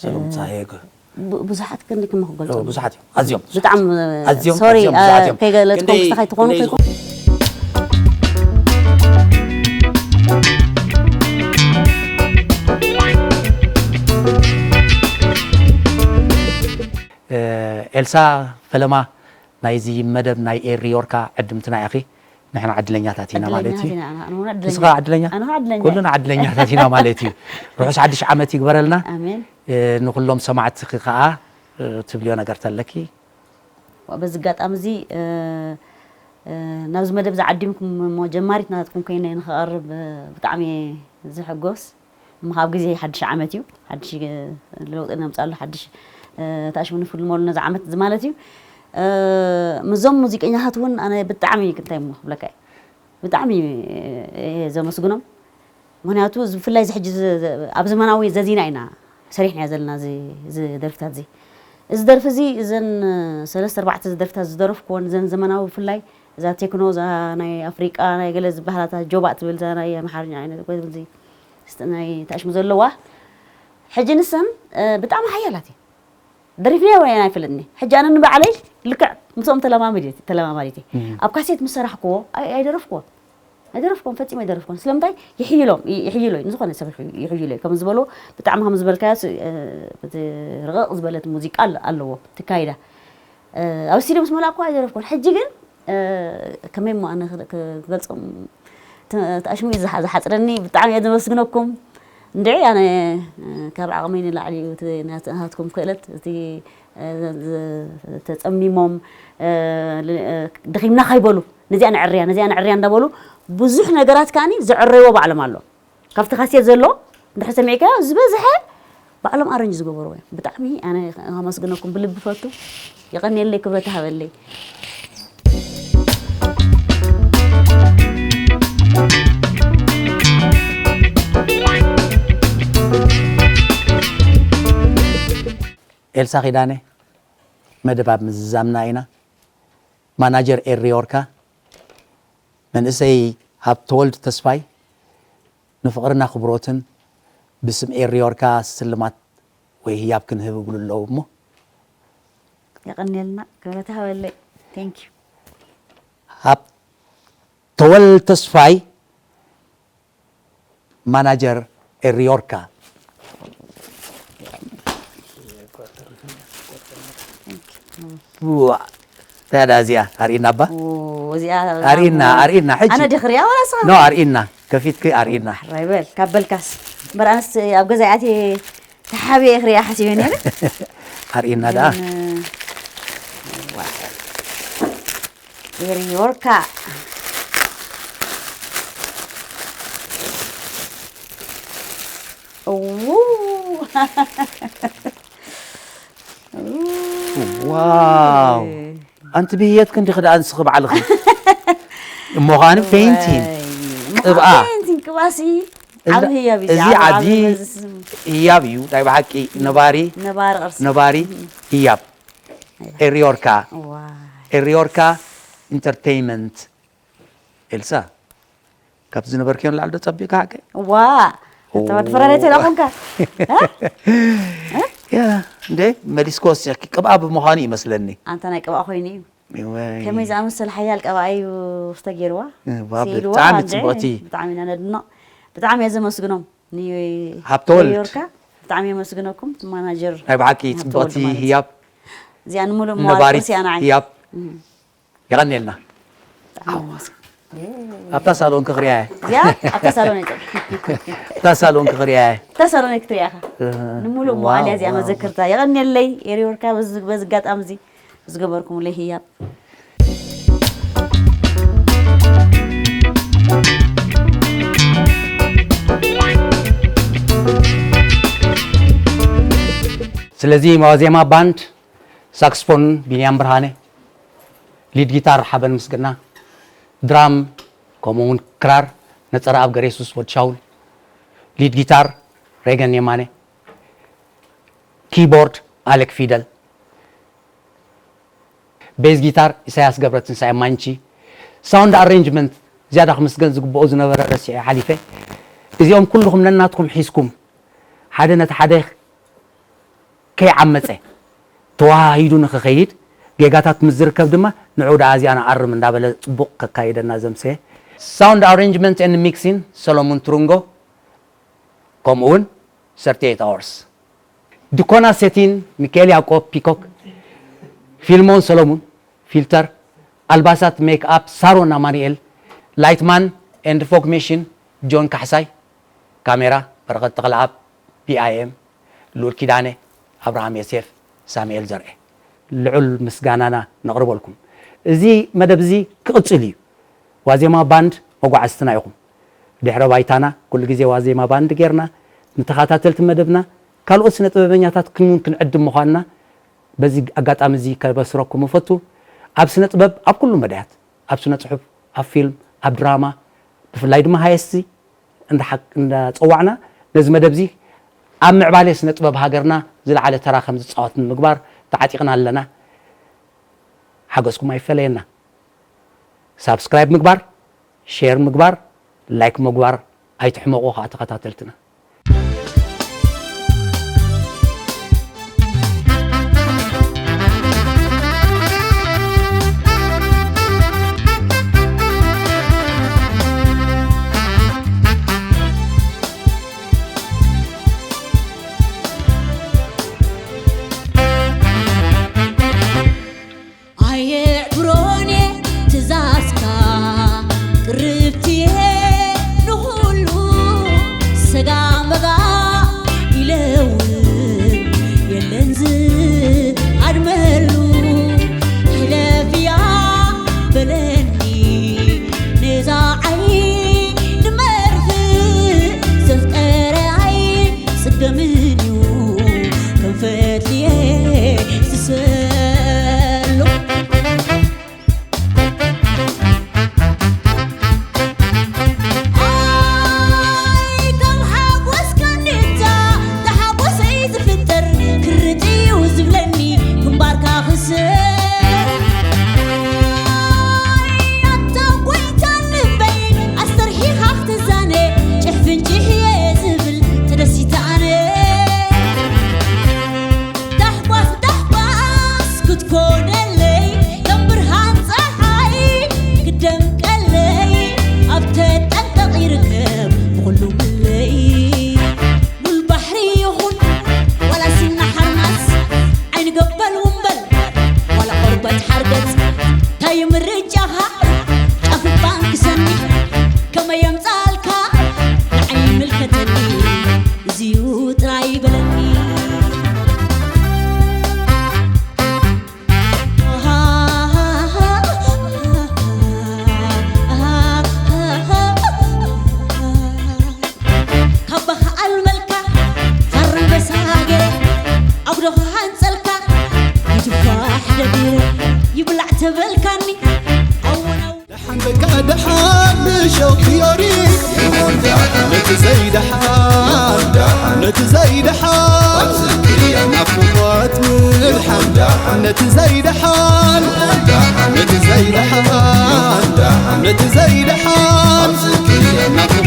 ሰሎሙን እ፣ ፀሃየ ገ-፣ ቡ-፣ ብዙሓት ክንዲ ክም ክገልጾ እወ፣ ብዙሓት እዮም። ኣዝዮም ብዙሓት። ብጣዕሚ፣ ኣዝዮም፣ ሶሪ፣ ኣዝዮም እ፣ ብዙሓት እዮም። ከይገለጽኩም ክንደይ፣ ክስታይ ትኾኑ ክንደይ ከይኮኑ። ዝኾኑ? እ፣ ኤልሳ ፈለማ ናይዚ መደብ ናይ ኤሪ ዮርካ ዕድምትና ኢኺ። ንሕና ዕድለኛታት ኢና ማለት እዩ። ዕድለኛታት ኢና፣ ኣነ፣ ኣነ እውን ዕድለኛ። ንስኻ ዕድለኛ? ኣነ እውን ዕድለኛ። ኩልና ዕድለኛታት ኢና ማለት እዩ። ርሑስ ሓድሽ ዓመት ይግበረልና። ኣሜን። እ፣ ንኹሎም ሰማዕትኺ ከኣ፣ እ፣ ትብልዮ ነገር ተለኪ? ዋ፣ በዚ ኣጋጣሚ እዚ፣ እ፣ እ፣ ናብዚ መደብ ዝዓዲምኩም እሞ ጀማሪት ናትኩም ኮይነ ንኽቐርብ፣ እ፣ ብጣዕሚ እየ ዝሕጎስ። እሞ ካብ ግዜ ሓድሽ ዓመት እዩ። ሓድሽ፣ እ፣ ለውጢ ነምፅኣሉ፣ ሓድሽ፣ እ፣ ታሽሙ ንፍልመሉ ነዚ ዓመት እዚ ማለት እዩ። እ፣ ምስዞም ሙዚቀኛታት እውን ኣነ ብጣዕሚ እንታይ እሞ ክብለካ እየ። ብጣዕሚ እየ ዘመስግኖም። ምኽንያቱ እዚ ብፍላይ እዚ ሕጂ ዝ-፣ ዝ-፣ ኣብ ዘመናዊ ዘዚና ኢና ሰሪሕናዮ ዘለና እዚ፣ እዚ ደርፍታት እዚ። እዚ ደርፊ እዚ፣ እዘን፣ እ፣ ሰለስተ ኣርባዕተ ደርፍታት ዝደረፍኩወን፣ እዘን ዘመናዊ ብፍላይ እዛ ቴክኖ፣ እዛ ናይ ኣፍሪቃ፣ ናይ ገለ ዝበሃላ፣ እታ ጆባእ ትብል፣ እዛ ናይ ኣምሓርኛ ዓይነት፣ ወይ እዚ ስጥ-፣ ናይ ታሽሙ ዘለዋ፣ ሕጂ ንሰን፣ እ፣ ብጣዕሚ ሓያላት እየን። ደሪፍናዮ ወይ ኣይፈልጥን እየ። ሕጂ ኣነ ንባዕለይ ልክዕ ምስኦም ተለማሚድ-፣ ተለማማዲት እየ። እም። ኣብ ካሴት ምስ ሰራሕክዎ ኣይ-፣ ኣይደረፍክዎን። ኣይደረፍክዎን፣ ፈጺመ ኣይደረፍክዎን። ስለምንታይ? ይሕይሎም፣ ይ-፣ ይሕይሎ እዩ፣ ንዝኾነ ሰብ ይሕ-፣ ይሕይሎ እዩ። ከም ዝበሎ፣ ብጣዕሚ ከም ዝበልካዮ ስ-፣ እ፣ እቲ ርቕቕ ዝበለት ሙዚቃ ኣለ-፣ ኣለዎ፣ ትካይዳ። እ፣ ኣብ ስቱድዮ ምስ መላእክዎ ኣይደረፍክዎን። ሕጂ ግን ከመይ እሞ ኣነ ክገልጾም ተኣሽሙ እዩ ዝሓ- ዝሓፅረኒ። ብጣዕሚ እየ ዘመስግነኩም። እንድዒ ኣነ ካብ ዓቕመይ ንላዕሊ እዩ እቲ ናት- ናትኩም ክእለት። እቲ ተፀሚሞም ደኺምና ካይበሉ ነዚኣ ንዕርያ ነዚኣ ንዕርያ እንዳበሉ ብዙሕ ነገራት ከዓኒ ዘዕረይዎ ባዕሎም ኣሎ። ካብቲ ካሴት ዘሎ እንድሕር ሰሚዕካዮ ዝበዝሐ ባዕሎም ኣረንጅ ዝገበርዎ እዮም። ብጣዕሚ ኣነ ከመስግነኩም ብልቢ ፈቱ። የቐንየለይ፣ ክብረት ሃበለይ። ኤልሳ ኪዳነ መደብ ኣብ ምዝዛምና ኢና። ማናጀር ኤሪ ዮርካ መንእሰይ ሃብተወልድ ተስፋይ ንፍቕርን ኣኽብሮትን ብስም ኤሪ ዮርካ ስልማት ወይ ህያብ ክንህብ ይብሉ ኣለዉ እሞ የቐንየልና፣ ክብረት ሃበለይ። Thank you። ሃብተወልድ ተስፋይ ማናጀር ኤሪ ዮርካ። ዋ፣ እንታይ እያ እዚኣ? ኣርእና እባ። ኦ፣ እዚኣ ኣርእና፣ ኣርእና፣ ሕጂ። ኣነ ድኽሪያ ዋላ ንስኻ? ኖ፣ ኣርእና። ከፊትኪ ኣርእና። ሕራይ በል፣ ካብ በልካስ። እምበር ኣነስ ኣብ ገዛ እየ ኣትየ ተሓቢኤ ክሪኣ ሓሲበ ነይረ። ኣርእና ደኣ። ግን፣ ዋ። ኤሪ ዮርካ። እዉ። ዋው። ኣንቲ ብህየትኪ እንዲኺ ደኣ ንስኺ ባዕልኺ። እሞ ኸኣኒ ፔይንቲን። ቅብኣ። ፔይንቲን ቅብኣሲ። ዓቢ ህያብ እዩ። እዚ ዓቢ ዓዲ መዝስ- ህያብ እዩ። ናይ ብሓቂ ነባሪ ነባሪ ቅርሲ። ነባሪ ህያብ። ኤሪ ዮርካ። ዋይ። ኤሪ ዮርካ ኢንተርቴይንመንት። ኤልሳ፣ ካብ ዝነበርክዮ ንላዕሊ ዶ ጸቢቕካ ሓቀይ? ዋ፣ እታ ወዲ ፍረደይ ተላኾንካ። ያ፣ እንዴ፣ መሊስኮ ወሲኽኪ። ቅብኣ ብምዃኑ ይመስለኒ። ኣንታ ናይ ቅብኣ ኮይኑ እዩ። ወይ። ከመይ ዝኣመሰለ ሓያል ቀብኣ እዩ ውስተ ገይርዋ። ዋ፣ ስኢልዋ ብጣዕሚ እንዴ፣ ጽብቕቲ። ብጣዕሚ ኢና ነድንቕ። ብጣዕሚ እየ ዘመስግኖም። ኒ- ሃብተወልድ። ዮርካ፣ ብጣዕሚ የመስግነኩም። ማናጀር ናይ ብሓቂ ሃብተወልድ ጽብቕቲ ማለት እዩ። ህያብ። እዚኣ ንምሉእ መዋል ነባሪት ቁርሲ ኣና ዓይኒ። ህያብ። እም። የቐንየልና። ኣብታ ሳሎን ክኽርያ እየ። እዚኣ ኣብታ ሳሎን እየ። ኣብታ ሳሎን ክኽርያ እየ። ኣብታ ሳሎን እየ ክትሪኣ ኢኻ። እ፣ ንምሉእ ዋው፣ መዋል እያ እዚኣ ዋው። መዘክርታ። የቐንየለይ ኤሪ ዮርካ በዚ በዚ ኣጋጣሚ እዚ ዝገበርኩምለይ ህያብ። ስለዚ ዋዜማ ባንድ ሳክስፎን ቢንያም ብርሃነ፣ ሊድ ጊታር ሓበን ምስግና፣ ድራም ከምኡ እውን ክራር ነጸረኣብ ገሬሱስ ወድሻውል፣ ሊድ ጊታር ሬገን የማነ፣ ኪቦርድ ኣሌክ ፊደል፣ ቤዝ ጊታር ኢሳያስ ገብረትንሳኤ ማንቺ፣ ሳውንድ ኣሬንጅመንት ዝያዳ ክምስገን ዝግብኦ ዝነበረ ረሲዐ ሓሊፈ። እዚኦም ኩልኹም ነናትኩም ሒዝኩም ሓደ ነቲ ሓደ ከይዓመፀ ተዋሃሂዱ ንክኸይድ ጌጋታት ምስ ዝርከብ ድማ ንዑ ደኣ እዚኣና ኣርም እንዳበለ ፅቡቕ ከካይደና ዘምሰየ። ሳውንድ ኣሬንጅመንት ኤንድ ሚክሲን ሰሎሙን ትሩንጎ ከምኡ እውን thirty eight hours። ድኮና ሴቲን ሚካኤል ያዕቆብ ፒኮክ፣ ፊልሞን ሰሎሙን ፊልተር፣ ኣልባሳት ሜክ ኣፕ ሳሮን ኣማኑኤል፣ ላይትማን ኤንድ ፎግ ሜሽን ጆን ካሕሳይ፣ ካሜራ በረኸት ተኽለኣብ፣ ፒኣይኤም ልኡል ኪዳነ፣ ኣብርሃም ዮሴፍ፣ ሳሙኤል ዘርኤ። ልዑል ምስጋናና ነቕርበልኩም። እዚ መደብ እዚ ክቕጽል እዩ። ዋዜማ ባንድ መጓዕዝትና ኢኹም። ድሕረ ባይታና ኩሉ ግዜ ዋዜማ ባንድ ጌርና ንተኸታተልቲ መደብና ካልኦት ስነ ጥበበኛታት ክንውን ክንዕድም ምዃንና በዚ ኣጋጣሚ እዚ ከበስረኩም እፈቱ። ኣብ ስነ ጥበብ ኣብ ኩሉ መዳያት፣ ኣብ ስነ ጽሑፍ፣ ኣብ ፊልም፣ ኣብ ድራማ፣ ብፍላይ ድማ ሃየስቲ እንዳ ሓ- እንዳጸዋዕና ነዚ መደብ እዚ ኣብ ምዕባለ ስነ ጥበብ ሃገርና ዝለዓለ ተራ ከም ዝጻወት ንምግባር ተዓጢቕና ኣለና። ሓገዝኩም ኣይፈለየና። ሳብስክራይብ ምግባር፣ ሼር ምግባር፣ ላይክ ምግባር ኣይትሕመቑ ከዓ ተኸታተልትና። ኣየዕብሮን እየ ትዝ ዮክዮሪ ነቲ ዘይደሓን ነቲ ዘይደሓን ናፍቆት ምድሓን ነቲ ዘይደሓን ነቲ ዘይደሓን ነቲ ዘይደሓን ናፍቆት